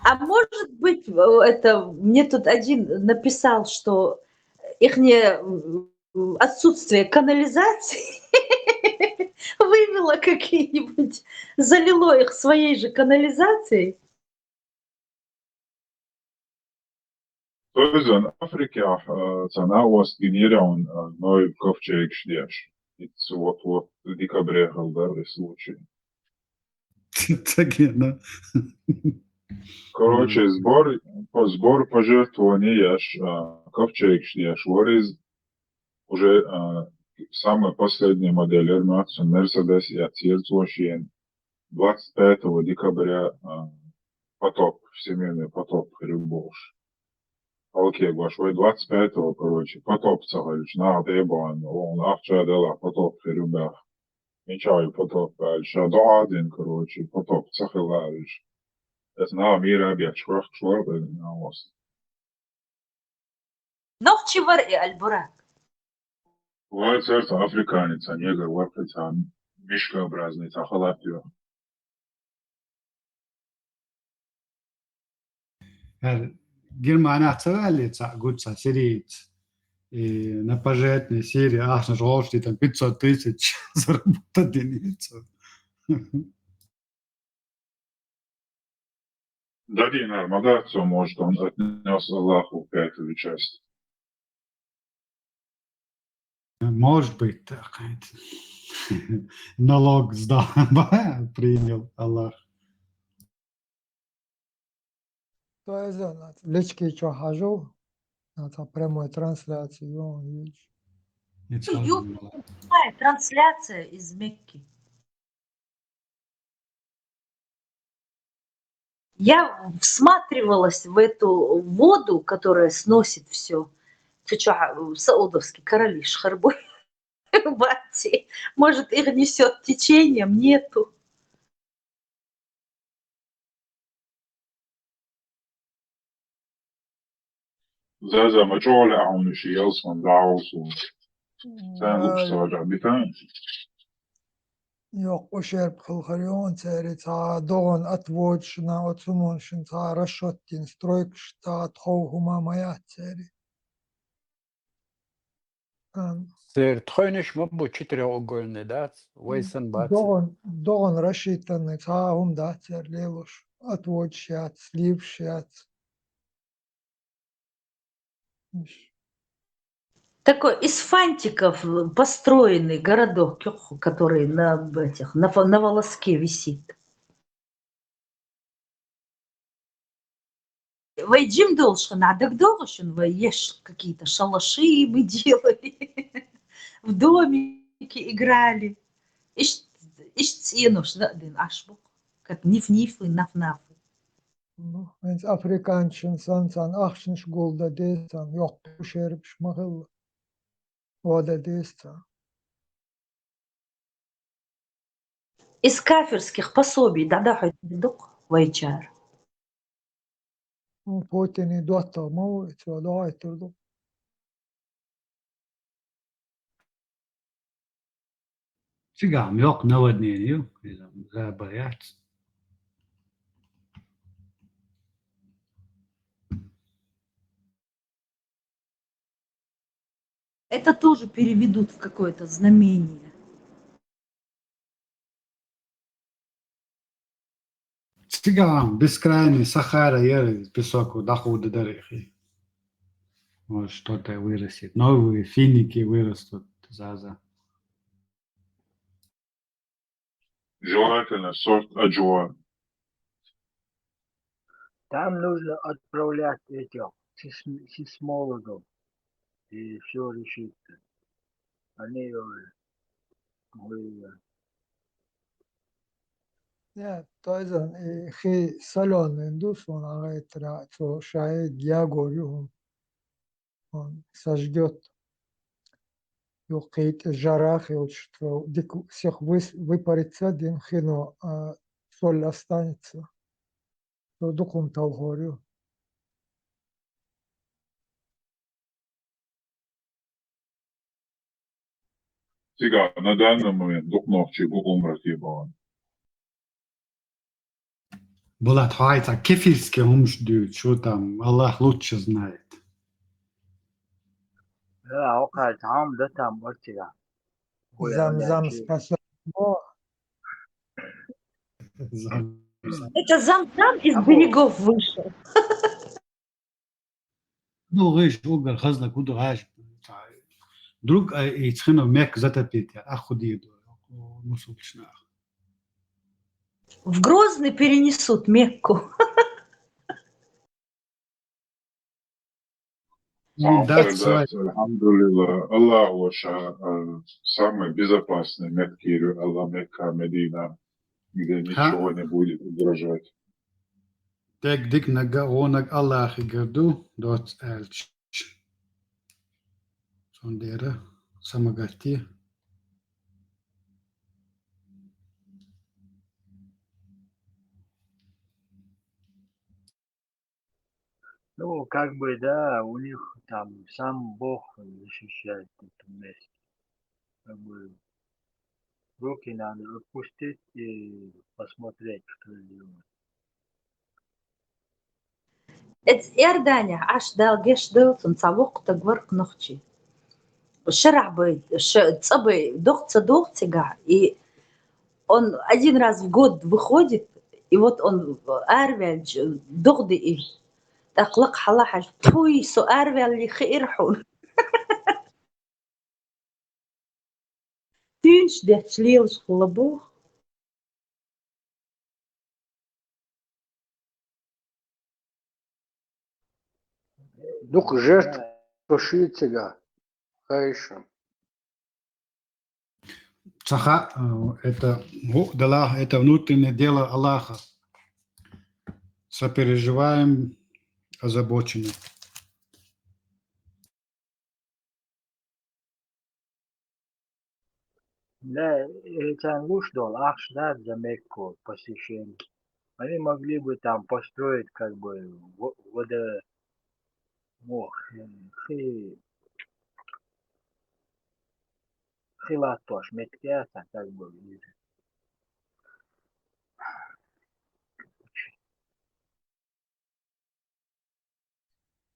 А может быть, э, это мне тут один написал, что их отсутствие канализации вывело какие-нибудь, залило их своей же канализацией. Тоизан Африкехь, а, цхьана ост гинера он, а, Ной ковчегаш деш. Итс вот, вот декабре хилдар и случай. Цагена. Короче, сбор, по-, сбор пожертвований еш, а, ковчегаш деш вариз, уже, а, самый последний модель Air Max, Мерседес и Ацерцошиен. Двадцать пятого декабря, а, потоп, всемирный потоп хир ю бохуш. Алкегош вай двадцать пятого, короче, потоп ца хилча, наха тӀебан, он ахча дала потоп хир ю бах. Мичай потоп аьлча, ша доӀа дин, короче, потоп ца хила аьлча. Эс наха мира бечу вахчуш вара, наха ост. Нохчи вара и Альбурак. Вай церца африканец, а негр вара кхин цхьа мишкообразный цхьа халат йо. Германия ца валли ца гуца сириец. И на пожертвование Сирии ахнаш гӀолш там пятьсот тысяч заработать динийца. Дадинар ма дац цо, может, он отнёс Аллаху пятую часть. Может быть, так. Налог сдал, принял Аллах. То есть, да, лички чё хожу, это прямой трансляции, он видишь. It's Ю-, possible. Прямая трансляция из Мекки. Я всматривалась в эту воду, которая сносит все. Ты что, саудовский король Шхарбой? Бати, может, их несет течением? Нету. Заза ма чӀогӀа лаьа хьуна ши ялсман дӀагӀовсу. Царна лукхаш ца ваьжа битан. Йоккха ущерб хилхар йоан цари, цхьа догӀан отводшна, оцу муншин цхьа расчёттин стройкаш, цхьа тхов хӀума ма яц цари. Ам, Церан тхойнаш ма бу четырёхугольный, дац? Вай сан бац. догӀан, догӀан рассчитанный цхьа хӀума дац церан лелош. Отводшаш яц, сливаш яц. Такой из фантиков построенный городок, который на этих, на, фо- на волоске висит. Вай жим долуш хӀуна дагадогӀу шуна, вай еш какие-то шалаши мы делали, в домике играли. Иш, иш цӀенош ладин аш бу, как ниф-нифы, наф-нафы. Ну, хӀинца африканчун сан царна ахчанаш гулда деза царна, йоккха ущербаш ма хилла. Вода деза царна. Из кафирских пособий дӀадахьуьйтур ду-кх вайчара. Ну, Путине доттагӀа ма ву, и цо догӀуьйтур ду. Цигахь мел йоккха наводнение ю, иза забар яц. Это тоже переведут в какое-то знамение. Цигахь бескрайний Сахара яра, песок дӀахуда дара их. Может, что-то вырастет. Новые финики вырастут, Заза. Желательно сорт Аджва. Там нужно отправлять этих сейсм- сейсмологов, и все решится. Они э, вы- Я, то есть, и хи солёный ду, сон агайтра, цо шай гягор ю, он сожгёт. Юхит жарах, и вот что дик всех выс-, выпарится, дин хино, а, соль останется. То духом талгорю. Цигара на данный момент духновчий бу умра типа. Булат, хай ца кефирский хумш дю, что там, Аллах лучше знает. Да, окей, там, да там, вот тебя. Зам-зам спасёт. Зам-зам. Это зам-зам из берегов вышел. Ну, гыш, угар, хазна, куду гаш. Друг, а, и цхино мек затопить, а худи, ну, сулчна. В Грозный перенесут Мекку. М, да, да, свай. Альхамдулиллах, Аллах ваша, э, самый безопасный Мекка, Аллах, Мекка, Медина, где ничего не будет угрожать. Тег дик нага онаг Аллах игарду, доц элч. Сондера, самагати. Ну, как бы, да, у них там сам Бог защищает это место. Как бы руки надо отпустить и посмотреть, что делать. Эц Иордания, аш дал геш дал, сон ца вокта гварк нохчи. Шарах бы, ш-, ца бы, дох ца дох цига, и он один раз в год выходит, и вот он арвял дохды и так лак хала хаш, пуй, со арвял ли хир хун. Тюнш дехч лилш хулабух. Дух жертв пошицега. Хайшем. Цаха, э, это, во, дала, это внутреннее дело Аллаха. Сопереживаем, озабочены. Да, это лучше дол, ахш да, за Мекку посещение. Они могли бы там построить, как бы, во-, водо-, ох, э, хи-, хилатош, меткеса, как бы, и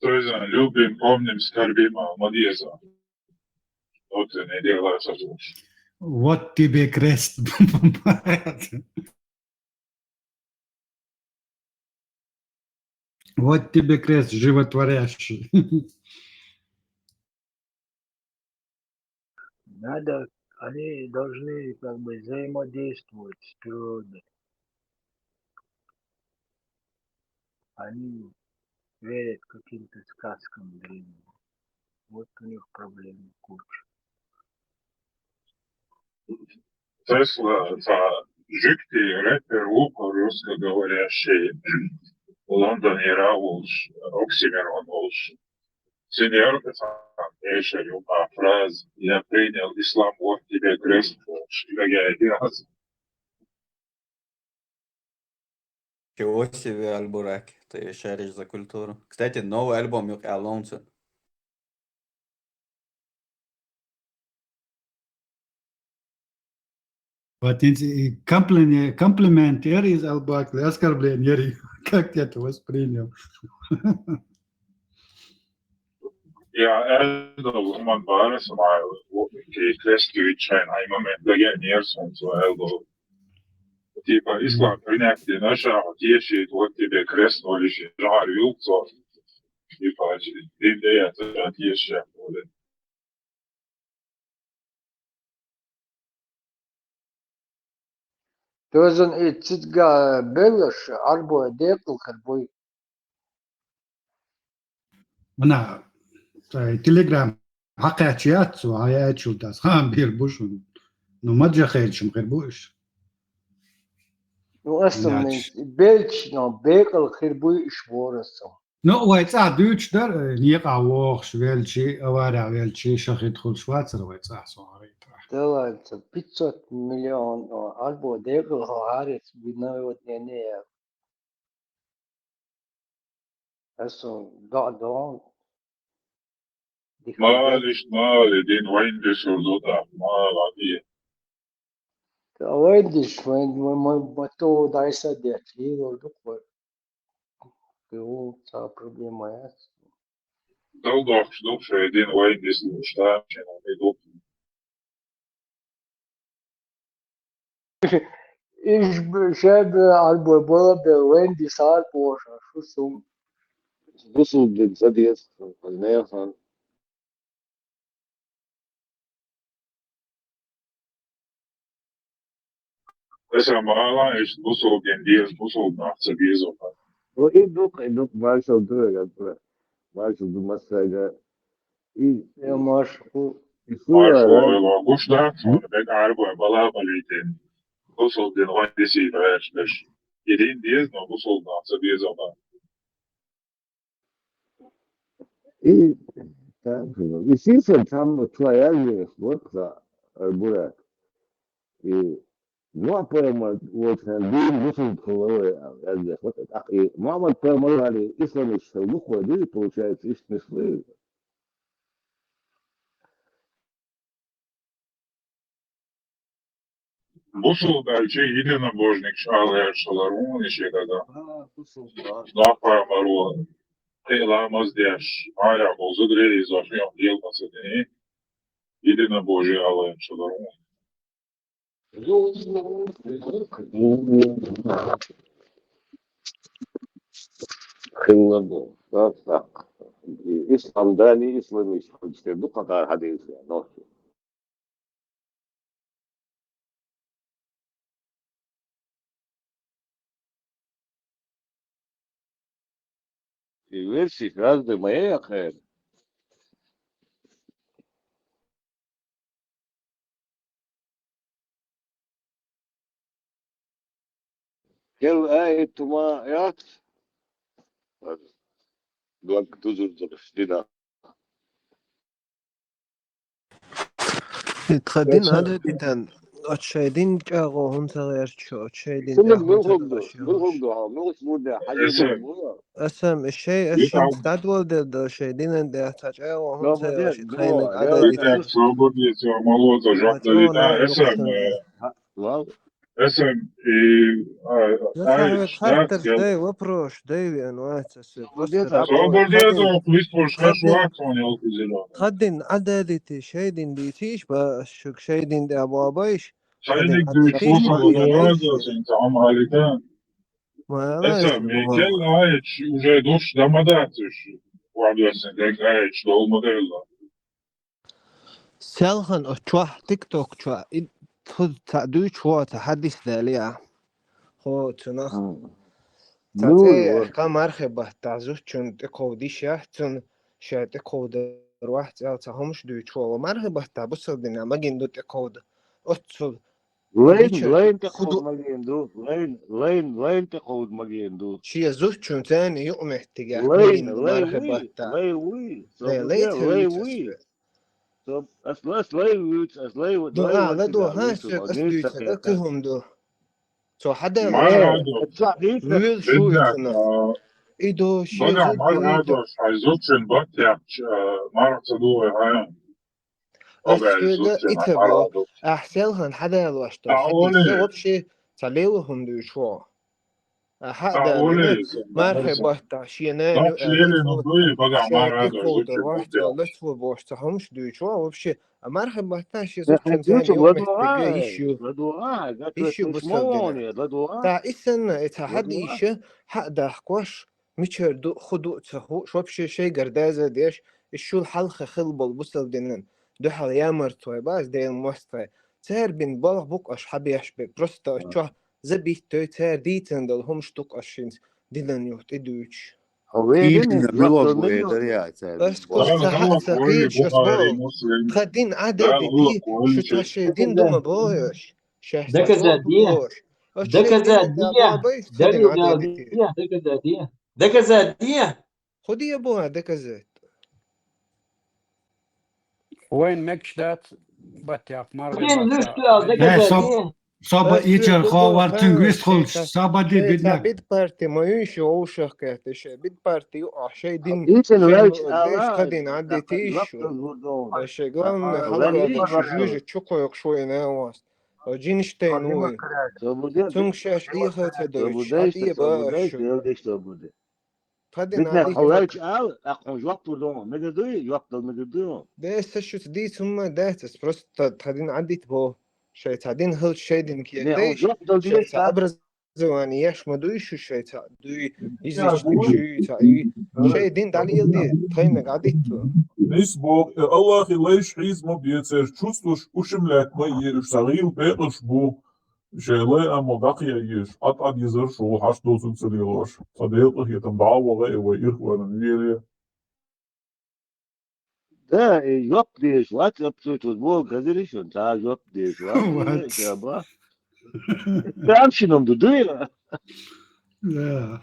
То есть, э, любим, помним, скорбим о Мадьяса. Вот и не делается лучше. Вот тебе крест. Вот тебе крест животворящий. Надо, они должны как бы взаимодействовать с природой. Они верят каким-то сказкам древним. Вот у них проблемы куча. Тесла, та жугти рэпер, луко русскоговорящий, Лондон и Раулш, Оксимирон Олш. Сеньор, эшер юма фраз, я принял ислам, вот тебе крест, шкилагя идеал. Чего себе, Альбурак, ты шаришь за культуру. Кстати, новый альбом юк алонцу. Вот эти комплименты, комплименты из Албакли, оскорбления, как ты это воспринял? Ja, Eldo, man bara som har, ki kresli čain, aj moment da ja njer sam so Eldo. Tipa, islam prinekti naša, tieši, to tibe kresno liši, žar julco. Tipa, din deja, tieši, Тозан и цитга белаш, арбо декъл хербуй. Ана, тай, Telegram хьакъача яц цо, хьаячул дас. Хан бер бушун. Ну, маджа херчим хербуш. Ну, аса Иначе. Мин белчи, но бекъал хир буй иш вораса. Ну, вай цӀа дуьйцуш дара, э, некъа вохуш велчи, авария велчи, шахид хуьлуш вацара вай цӀа со гӀарайтӀа. Далайца пятьсот миллион, о, альбо декъал хо гӀарец виноводнение. Аса да, да. Мал ишт, мал, дин вайн дешур дуда, мал ади. Та вайн диш, вайн, вайн, вайн, бату дайса дет, хилор дуква. Ю, ца проблема яц. Дал дохш дукш, дин вайн диш, луштам, чена, ми дук. Иш б-, шеб арбо бола бе венди сар боша, шу сум. Бусул дин задиес, нехан. Эса мала иш бусул дин диес, бусул нахца диес оха. О, и дук, и дук, маршал дуга, маршал ду масага. И, я машку. И Маршал сура. Ойла, гуш да, шо бек арбо, бала балитен. Бусул дин вай диси беш, беш. Идин диез, но бусул нахца диес оха. И, так, и сиса там твоя же, вот, да, арбура. И, ну, а поэма, вот, э, дин бусул кулавы, а, я же, вот, так, и мама поэма, али, исламиш, лухо, дин, получается, иш не слышит. Бусул далчи единобожник шалгӀершалар вуни шегада. А, бусул, да. Нохпа мару. Хила маздеш. Ая бозудре из охион дел масадини. Единобожие алгӀершалар вуни. Хилла бу. Так, так. Ислам дани, ислам иш, худсте ду какар хадис, нохи. И версии разные мои, ахер. Кел ай тума яц. Дуак тузур дурш, дина. Тха дин Эсэ. Ада дитан, от шай дин чагъо хун цагъяр чо, от шай дин Сумма чагъо хун мулхугду, цагъяр чо. Мулхугду, ха, мулхугду, ха, Эсэ. Мулхугду. Эсэм, шай, Итал. Ашин стадвал де, да, шай дин де, та чагъо хун цагъяр чо, хайна ада дитан. Итак, свободный, всё, молодца, жопта, Эсэм, э, Вау. Эсэм, и, а, Ну, ай, сахвет да, хаттар, я дай вопрос, дай вен ваца су. Просто Свободец, раб-, свободец, хадин, вист пуш, хадин, хашуак, он ёлки зелёный. Хадин, ададити, шайдин дитиш, ба, шук шайдин да бабайш. Шайник хадин, диш, ададити, шуса, шайдин дорога, дитиш. Сен там алита. Ма, Эсэм, ай, Микел, ай, уже душ, дамадатиш. Вадвесен, дек, ай, долмадела. Селхан оцу чохь, TikTok чохь, и тхо ца дуьйцуш ву ца хьадис дале а. Хо цунах. Ца Ну, цӀе вот. Ка мархи баттахь зудчун тӀекховдийша, цун ша тӀекховдар вац цӀел ца хӀумаш дуьйцуш ву. Мархи баттахь бусалдина магин ду тӀекховда. Оццул Лайн, Ничего. Лайн тӀекховда магин ду. Лайн, лайн, лайн тӀекховда магин ду. Шен зудчун царна юкъаметтигехь Лайн, магин ду лайн мархи вуй, баттахь. Лайн вуй. Лайн, лайн ца лайн вуьйцу вуй. Ас. Со, ас, ас лай вуьйцу, ас лай ву-, Ну, лай а, вуьйцу ладо, да, ха, вуьйцу, со, ас вуьйцу дуьйцу, сакъерта. Ас кхин хӀума ду. Цо хьадаьлла, Мара ду. Ас ца хьийца. Вуьйла шу Бедна, ицунах. А, И до шен бага зудчун мара ду, ицу. Шай зудчун баттехь, а, мара ца ду вай хьайна. Ас Ога хьуьга зудчун ица мара бо. Ду. Ахь селхан хьадаьлла ваш ду. А, Хьан оле. Ица вообще ца лела хӀума дуьйцу ву. Ахьа а А, даьлла, оле, мархи баттахь шен нана Нах ю аьлла, шиъ цо дуй, бага шен мара тӀе ду, кховдар зудчун вац баттехь. Аьлла, цо бохуш ца хӀумаш дуьйцу ву, вообще. А мархи баттахь шен Э, зудчун царна ладугӀа, юкъаметтиге йиш ю. ЛадугӀа, гатве Йиш ю бусалдина. ЛадугӀа. Та и санна, и ца хьадийша, хьа а дахкош, мичара ду, хӀу ду а ца хууш, вообще шайгара даза а деш, и шул хьалха хила болу бусалдинан дуьхьал ямартхой бац, Делан мостагӀий. Цара бина болх бу-кх аша хьабеш берг. Просто аша чохь забиттой, цара дийцина долу хӀумаш ду-кх аша хӀинца динан юхь тӀе дуьйцуш. Хьо веана Иймина, мила бу ведар яц аьлла. Ас кхуза ца хьа а ца кхийра шас боху. Тхан дин Ӏа дедити, шу тхан шайн дин ду ма боху аша. Шаьш ца чохь бу боху аша. Доказать де, далил де, доказать де. Доказать де. Худия бу доказать. Вайн мекш дац, баттяп мар. Блин, ну что, доказать де. Соба ичер ховар тинг вист хулш, соба ди бидна. Бит парти, ма юй ши оушах кэт, ши бит парти, а ши дин. Ичен вайч ала, кадин адди тиш. Ши главное, халга чужи чукойк шуй на вас. Джинштейн уй. Цунг шаш ихо та дойч, а ди ба. Кадин адди. Халайч ал, а хун жоп бурдон, мега дуй, жоп дал мега дуй. Де са шут ди сумма дэтс, просто кадин аддит бо. Шай кадин хыл шай дин ки. Не, дей, он жоп дал шай диле та образование яш ма дуй шу шай та дуй, изиш дуй шу та и. Шай дин далил ди, тайнаг аддит бо. Нис бо, э, Аллахи лайш хиз ма бецер, чувствуешь, ушимлят ма еш, сагил бекъуш бу. Шай лай амма дакъя еш, ат ад езер шу, хаш доцуг цалилош. Са делкъа хетам бавагъа эва ирхвана виеле. Да, э, жоп деш, вац, абсолютно, вот, бо, газиришон, та жоп деш, вац, вац. Э, ба. Там шином ду, дуй. Да.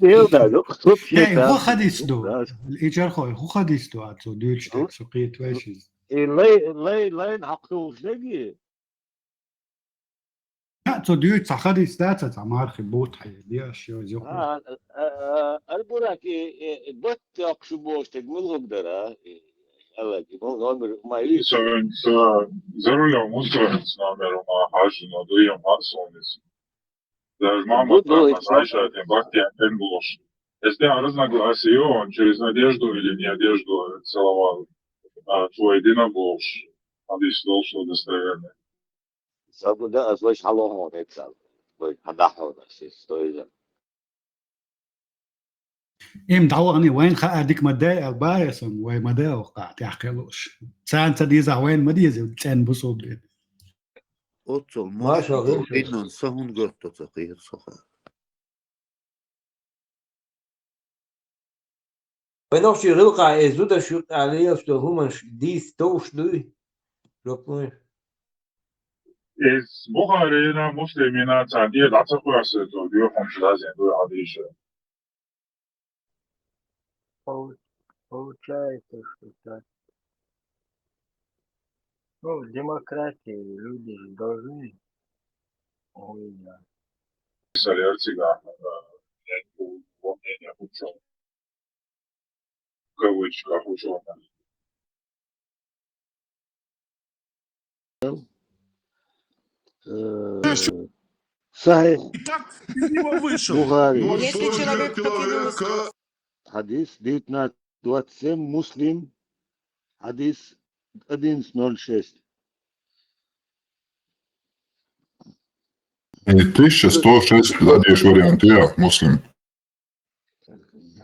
Дел да, ну, кто вообще. Эй, там? Ху хадис ду. Да. Ичер хой, ху хадис ду, а то дюч так, су кит вешиз. Э, лай, лай, лай, хакто уж деги. Цо дуьйцу ца хадис дац, ца мархи бут хье, диаш йо, зюху. А, а, а, Аль-Бурак, и, и, и, бат тёк шу бошта, мулгугдара, и, Аллах, и мул номер, ма и. Со, со, за рулём устроен с номером, а, хажу, но дуем, а, сонис. Даже мама, ну, там, ну, и Саша, тем бахтя, тем булуш. Если разногласия, он через надежду или неодежду целовал, а, твой дина булуш. Хадис должен достоверный. Сагуда аз вай хьалохо хецал. Вай хадахо да си стоиза. Им дӀавахани вайн хаа дика ма дай ал баьясан, вай ма дай оха тӀехкхелуш. Цан ца деза вайн ма деза, цен бусул ден. Оццол маша гӀирши. Иннун са хӀун гӀирту ца кхийр соха. Вай нохчий гӀилкъа э зуда шуьтӀа лелаш долу хӀуманаш дийца товш дуй? Жоп луй. Эс Бухарина, Муслимина цхьа де дӀа ца кхоьссина, цо доьхунаш лазийна дуй хьадийша. Пол-, получается, что так. Ну, в демократии люди же должны. Ой, да. Писали Эрциган, э, я не помню, мнение учёных. В кавычках учёных. Э, Сахих. И так из него вышел. Бухари. Если человек покинул ис-, Хадис девятнадцать двадцать семь, Муслим. Хадис одиннадцать ноль шесть. И тысяча сто шесть, да, здесь вариант, я, Муслим.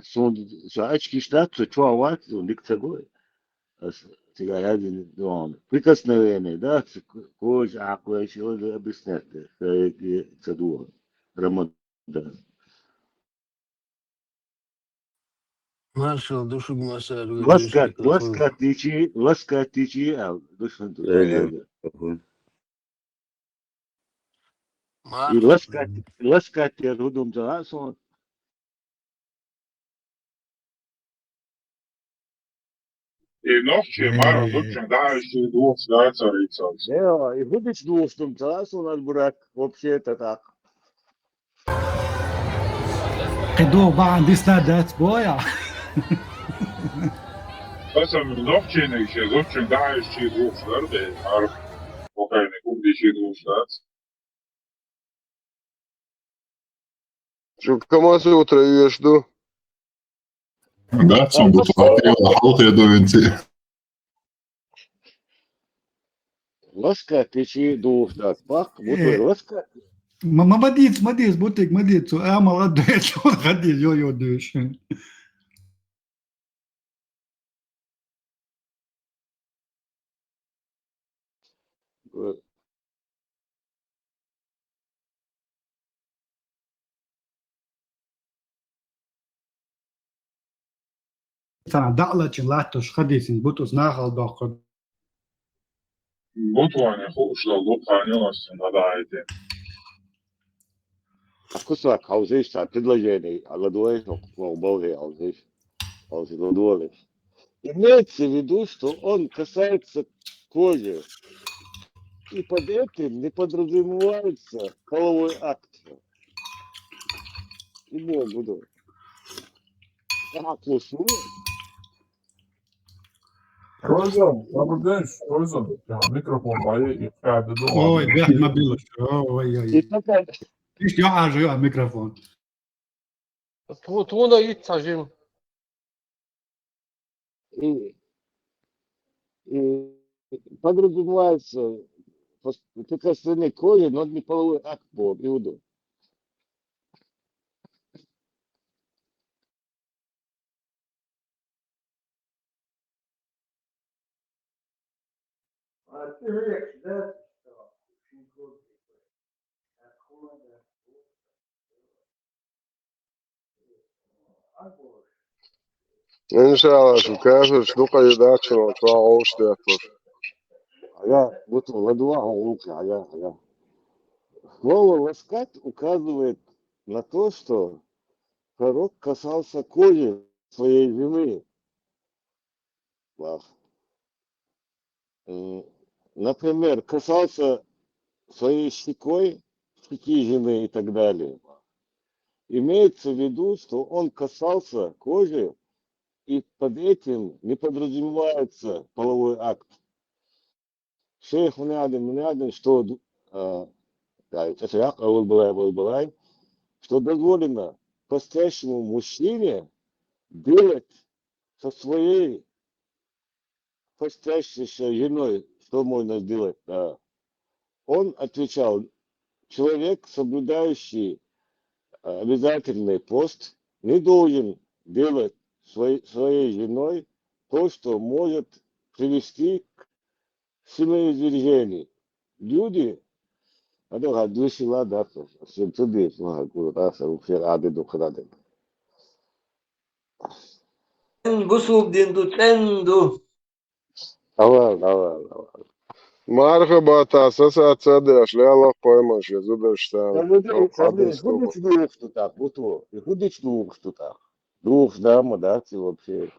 Сон, со очки штат, со чё ват, сон дик ца гой. Ас, цига я дин, дон. Прикосновение, да, ц-, кожа, а кое чего объяснять, э, э, ца дуа. Рамадан. Маршал, душуг масар, ласкат, ласкат дичи, ласкат дичи, а, душман тут. Э, э, э. И ласкат, ласкат я рудом за сон. И нохчий мара зудчун дӀа иши духуш дац арицалц. Я, и худич духуш тум цас, у нас бурак, вообще-то так. Кхидух бахьан дисна дац боя. Аса нохчийниг ше зудчун дӀа иши духуш дар бе, ар бокайниг худичи духуш дац. Чу камаси утра юеш ду? Да, цун бу тӀаккха хьалхе ду винци. Ласка течи духуш дац, баккха, бу твой ласка. Ма, ма, ма диц, ма диц, бутик, ма диц, цу амал аддуеш, ма диц, йо, йо, дуеш. Царна даалачун латтош хадисин бутӀус нахал доккхур. Бутвани хууш дал дукхани лассин хадайти. А кусок хьовзийш, цхьа предложение, а ладувгӀийш, хӀокху балхе хьовзийш, хьовзийш, ладувгӀалаш. Имеется в виду, что он касается кожи, и под этим не подразумевается половой акт. И Богу, да. Ахьа кхуссу. Роза, добрый день, Роза. Я микрофон бае и кхаьда ду. Ой, бехк ма билла. Ой, ой, ой. И пока Иштта йоӀ ажа йоӀ микрофон. Тху-, тхуна йиц цхьа жима. И, и подразумевается пос-, прикосновение кожи, но не половой акт по иуду. Иншалла, шу кафирш дукха ю дац шуна, чохь гӀовш детталуш. Хьая, вот ладугӀа хьо гӀуллакхе, хьая, хьая. Слово ласкать указывает на то, что пророк касался кожи своей жены. Вах. М, например, касался своей щекой щеки жены и так далее. Имеется в виду, что он касался кожи, и под этим не подразумевается половой акт. Шейх Мунадин, Мунадин, что, а, да, это я, Аулбалай, Аулбалай, что дозволено постящему мужчине делать со своей постящейся женой, что можно сделать, да. Он отвечал: человек, соблюдающий, э, обязательный пост, не должен делать своей, своей женой то, что может привести к семяизвержению. Люди, а то хьан дуьшила дац, всем цу деш, ну, хьан гур дац, а вообще рады ду храды. ЦӀен бусулба дин ду, цӀен ду. Авал, авал, авал. Мархаба, та сасаца деш, лелах поймаш, я зудаш стал. Сан уде, сан уде, худич духу тутах, буту, и худич духу тутах. Духу дама, да, ци вообще.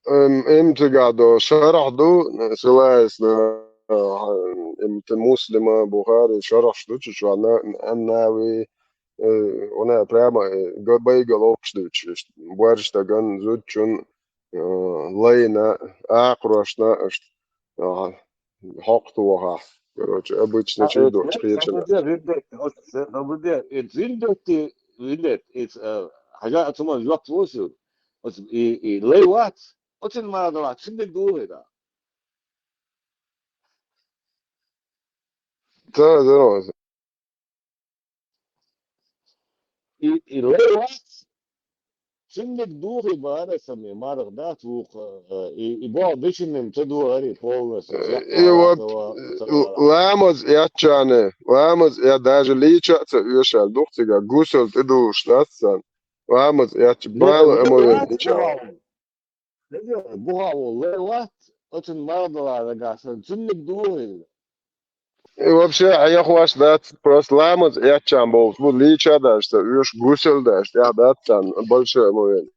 Эм, эм цигахь до шарахь ду, ссылаясь на, а, эм, т-, Муслима, Бухари, шарахьаш ду, чу чу на, Ан-Навави, э, вона прямо, э, га-, байгал окхуш дуьйцуш, иштта, боьрша стагана, зудчун, э, лайна, акхарошна, иштта, а, хьокху тохахь. Короче, обычно чуьра дохуш кхечина. Хьажа а цу ман жоп лосу, оцу и, и лай вац, оцун мара вац, цуьнниг духийла. Ца, ца. И, и лай вац, цуьнниг духий бара сами, марах дац вукху, э, и, и боху дичинним ца догӀари полностью. Э, и вот, э, ламаз эцчарна, ламаз э, даже лийча а ца оьшал духу цигахь, гусал тӀедугӀуш дац царна. Ламаз эцча бала а ма вен дича. Бухахь волу лай вац, оцун мара дала нагахь санна, цуьнниг духийла. И вообще, хьехош дац, просто ламаз эцчарна бохуш бу, лийча а дац ца оьшу, гусал дац, тӀехь дац царна, большой ма вен.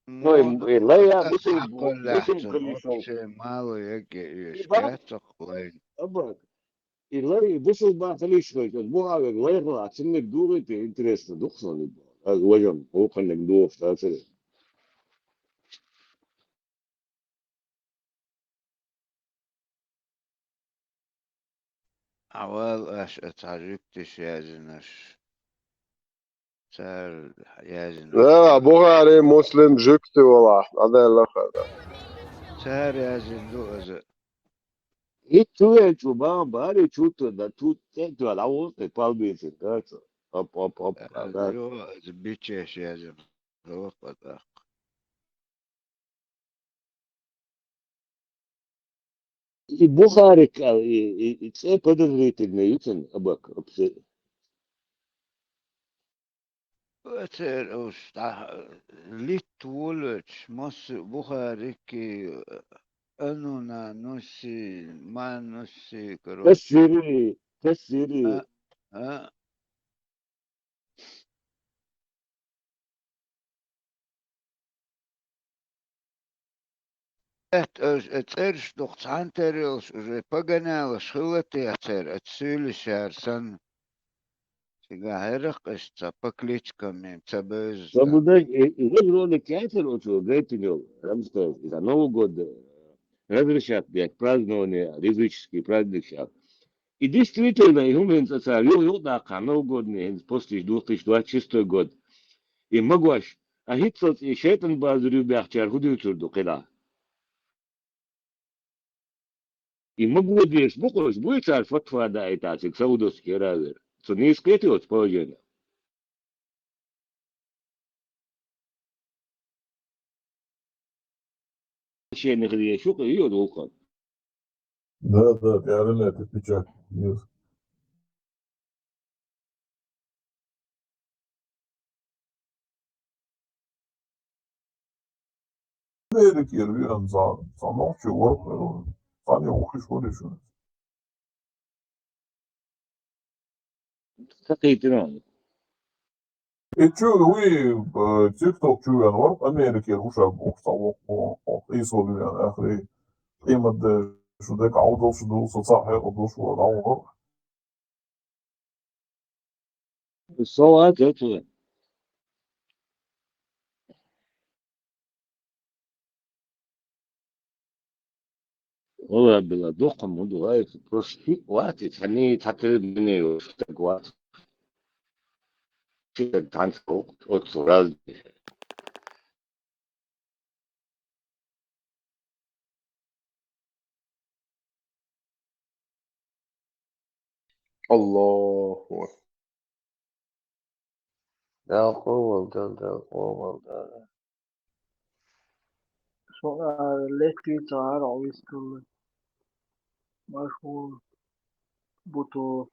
Ну, и, и лай а, бусул, бусул колесо. Вообще, мало яке оьшу, бац лай. Аба, и лай, и бусул бан халиш хой, как бухавег лай хала, цуьнниг духийта, интересно, дух сон и бо. Аз важам, вукханниг духуш, да, царе. Авал аш а цхьа жуьгтиш яздинарш. Цара яздина. Да, Бухари, Муслим жуьгти вала, аделла хада. Цара яздина ду аза. И чу е чу ба, бари чу ту да, ту те ту да, вон те палбиси, да, цо. Оп, оп, оп, да. Йо, аза бичеш яздина. Йо, хада. И Бухарик, а, и, и, и цӀе подозрительный ю цуьнан, Абак, вообще. Церан уьш дӀа литта волу, Шмосси, Бухарики, Анунануси, Мануси, короче. Кассири, Кассири. А, а. Эт, э, э, цӀераш дукха цхьанатера йолуш, уже паганалаш хилла техьа церан, оцу суьйлашара санна. Цигахь хӀерах иштта ца по кличкам, ца бевза. Ца бу даш, и, и вай ролик яцара оцу гайтина йолу, Рамстов, иза Новый год, э, разрешат деш, празднование, языческий праздник щас. И действительно, и хӀума хӀинца цара юха юкъадаккха новогодний хӀинца постиш ду, тысяча девятьсот двадцать шестой год. И магош, а хӀинццалц и шайтӀан базар ю баьхчара хӀун дуьйцур ду кхидӀа? И магош бу кхуьш, буй цара фатва даийтациг Саудовский Аравия. Цу нийса кхетий оцу положение? Шена хир еш ю-кх и йолу гӀуллакх. Да, да, реально это печать. Нет. Америкера веана цхьа, цхьа нохчо вара, цхьаьна вухуш вара шу. Ца кхийтина. И чу вуй, э, TikTok чу веана вара, Америкера вуша бохуш цхьа воккхо, Ӏийсо веана ахри. Къемат де шу дерг Ӏовдалш ду, со цхьа хьекъал долуш вара, дӀавахара. Со вац оцу. Вала била доккха ма ду, вай, просто ши вац, и цхьаьний цхьатерра мане йолуш стаг вац. Ши стаг танц оцу разный. Аллаху акбар. Дала къобалдойла, Дала къобалдойла. Со, а, леттийца гӀара Ӏовисталла. Машгьур Буто.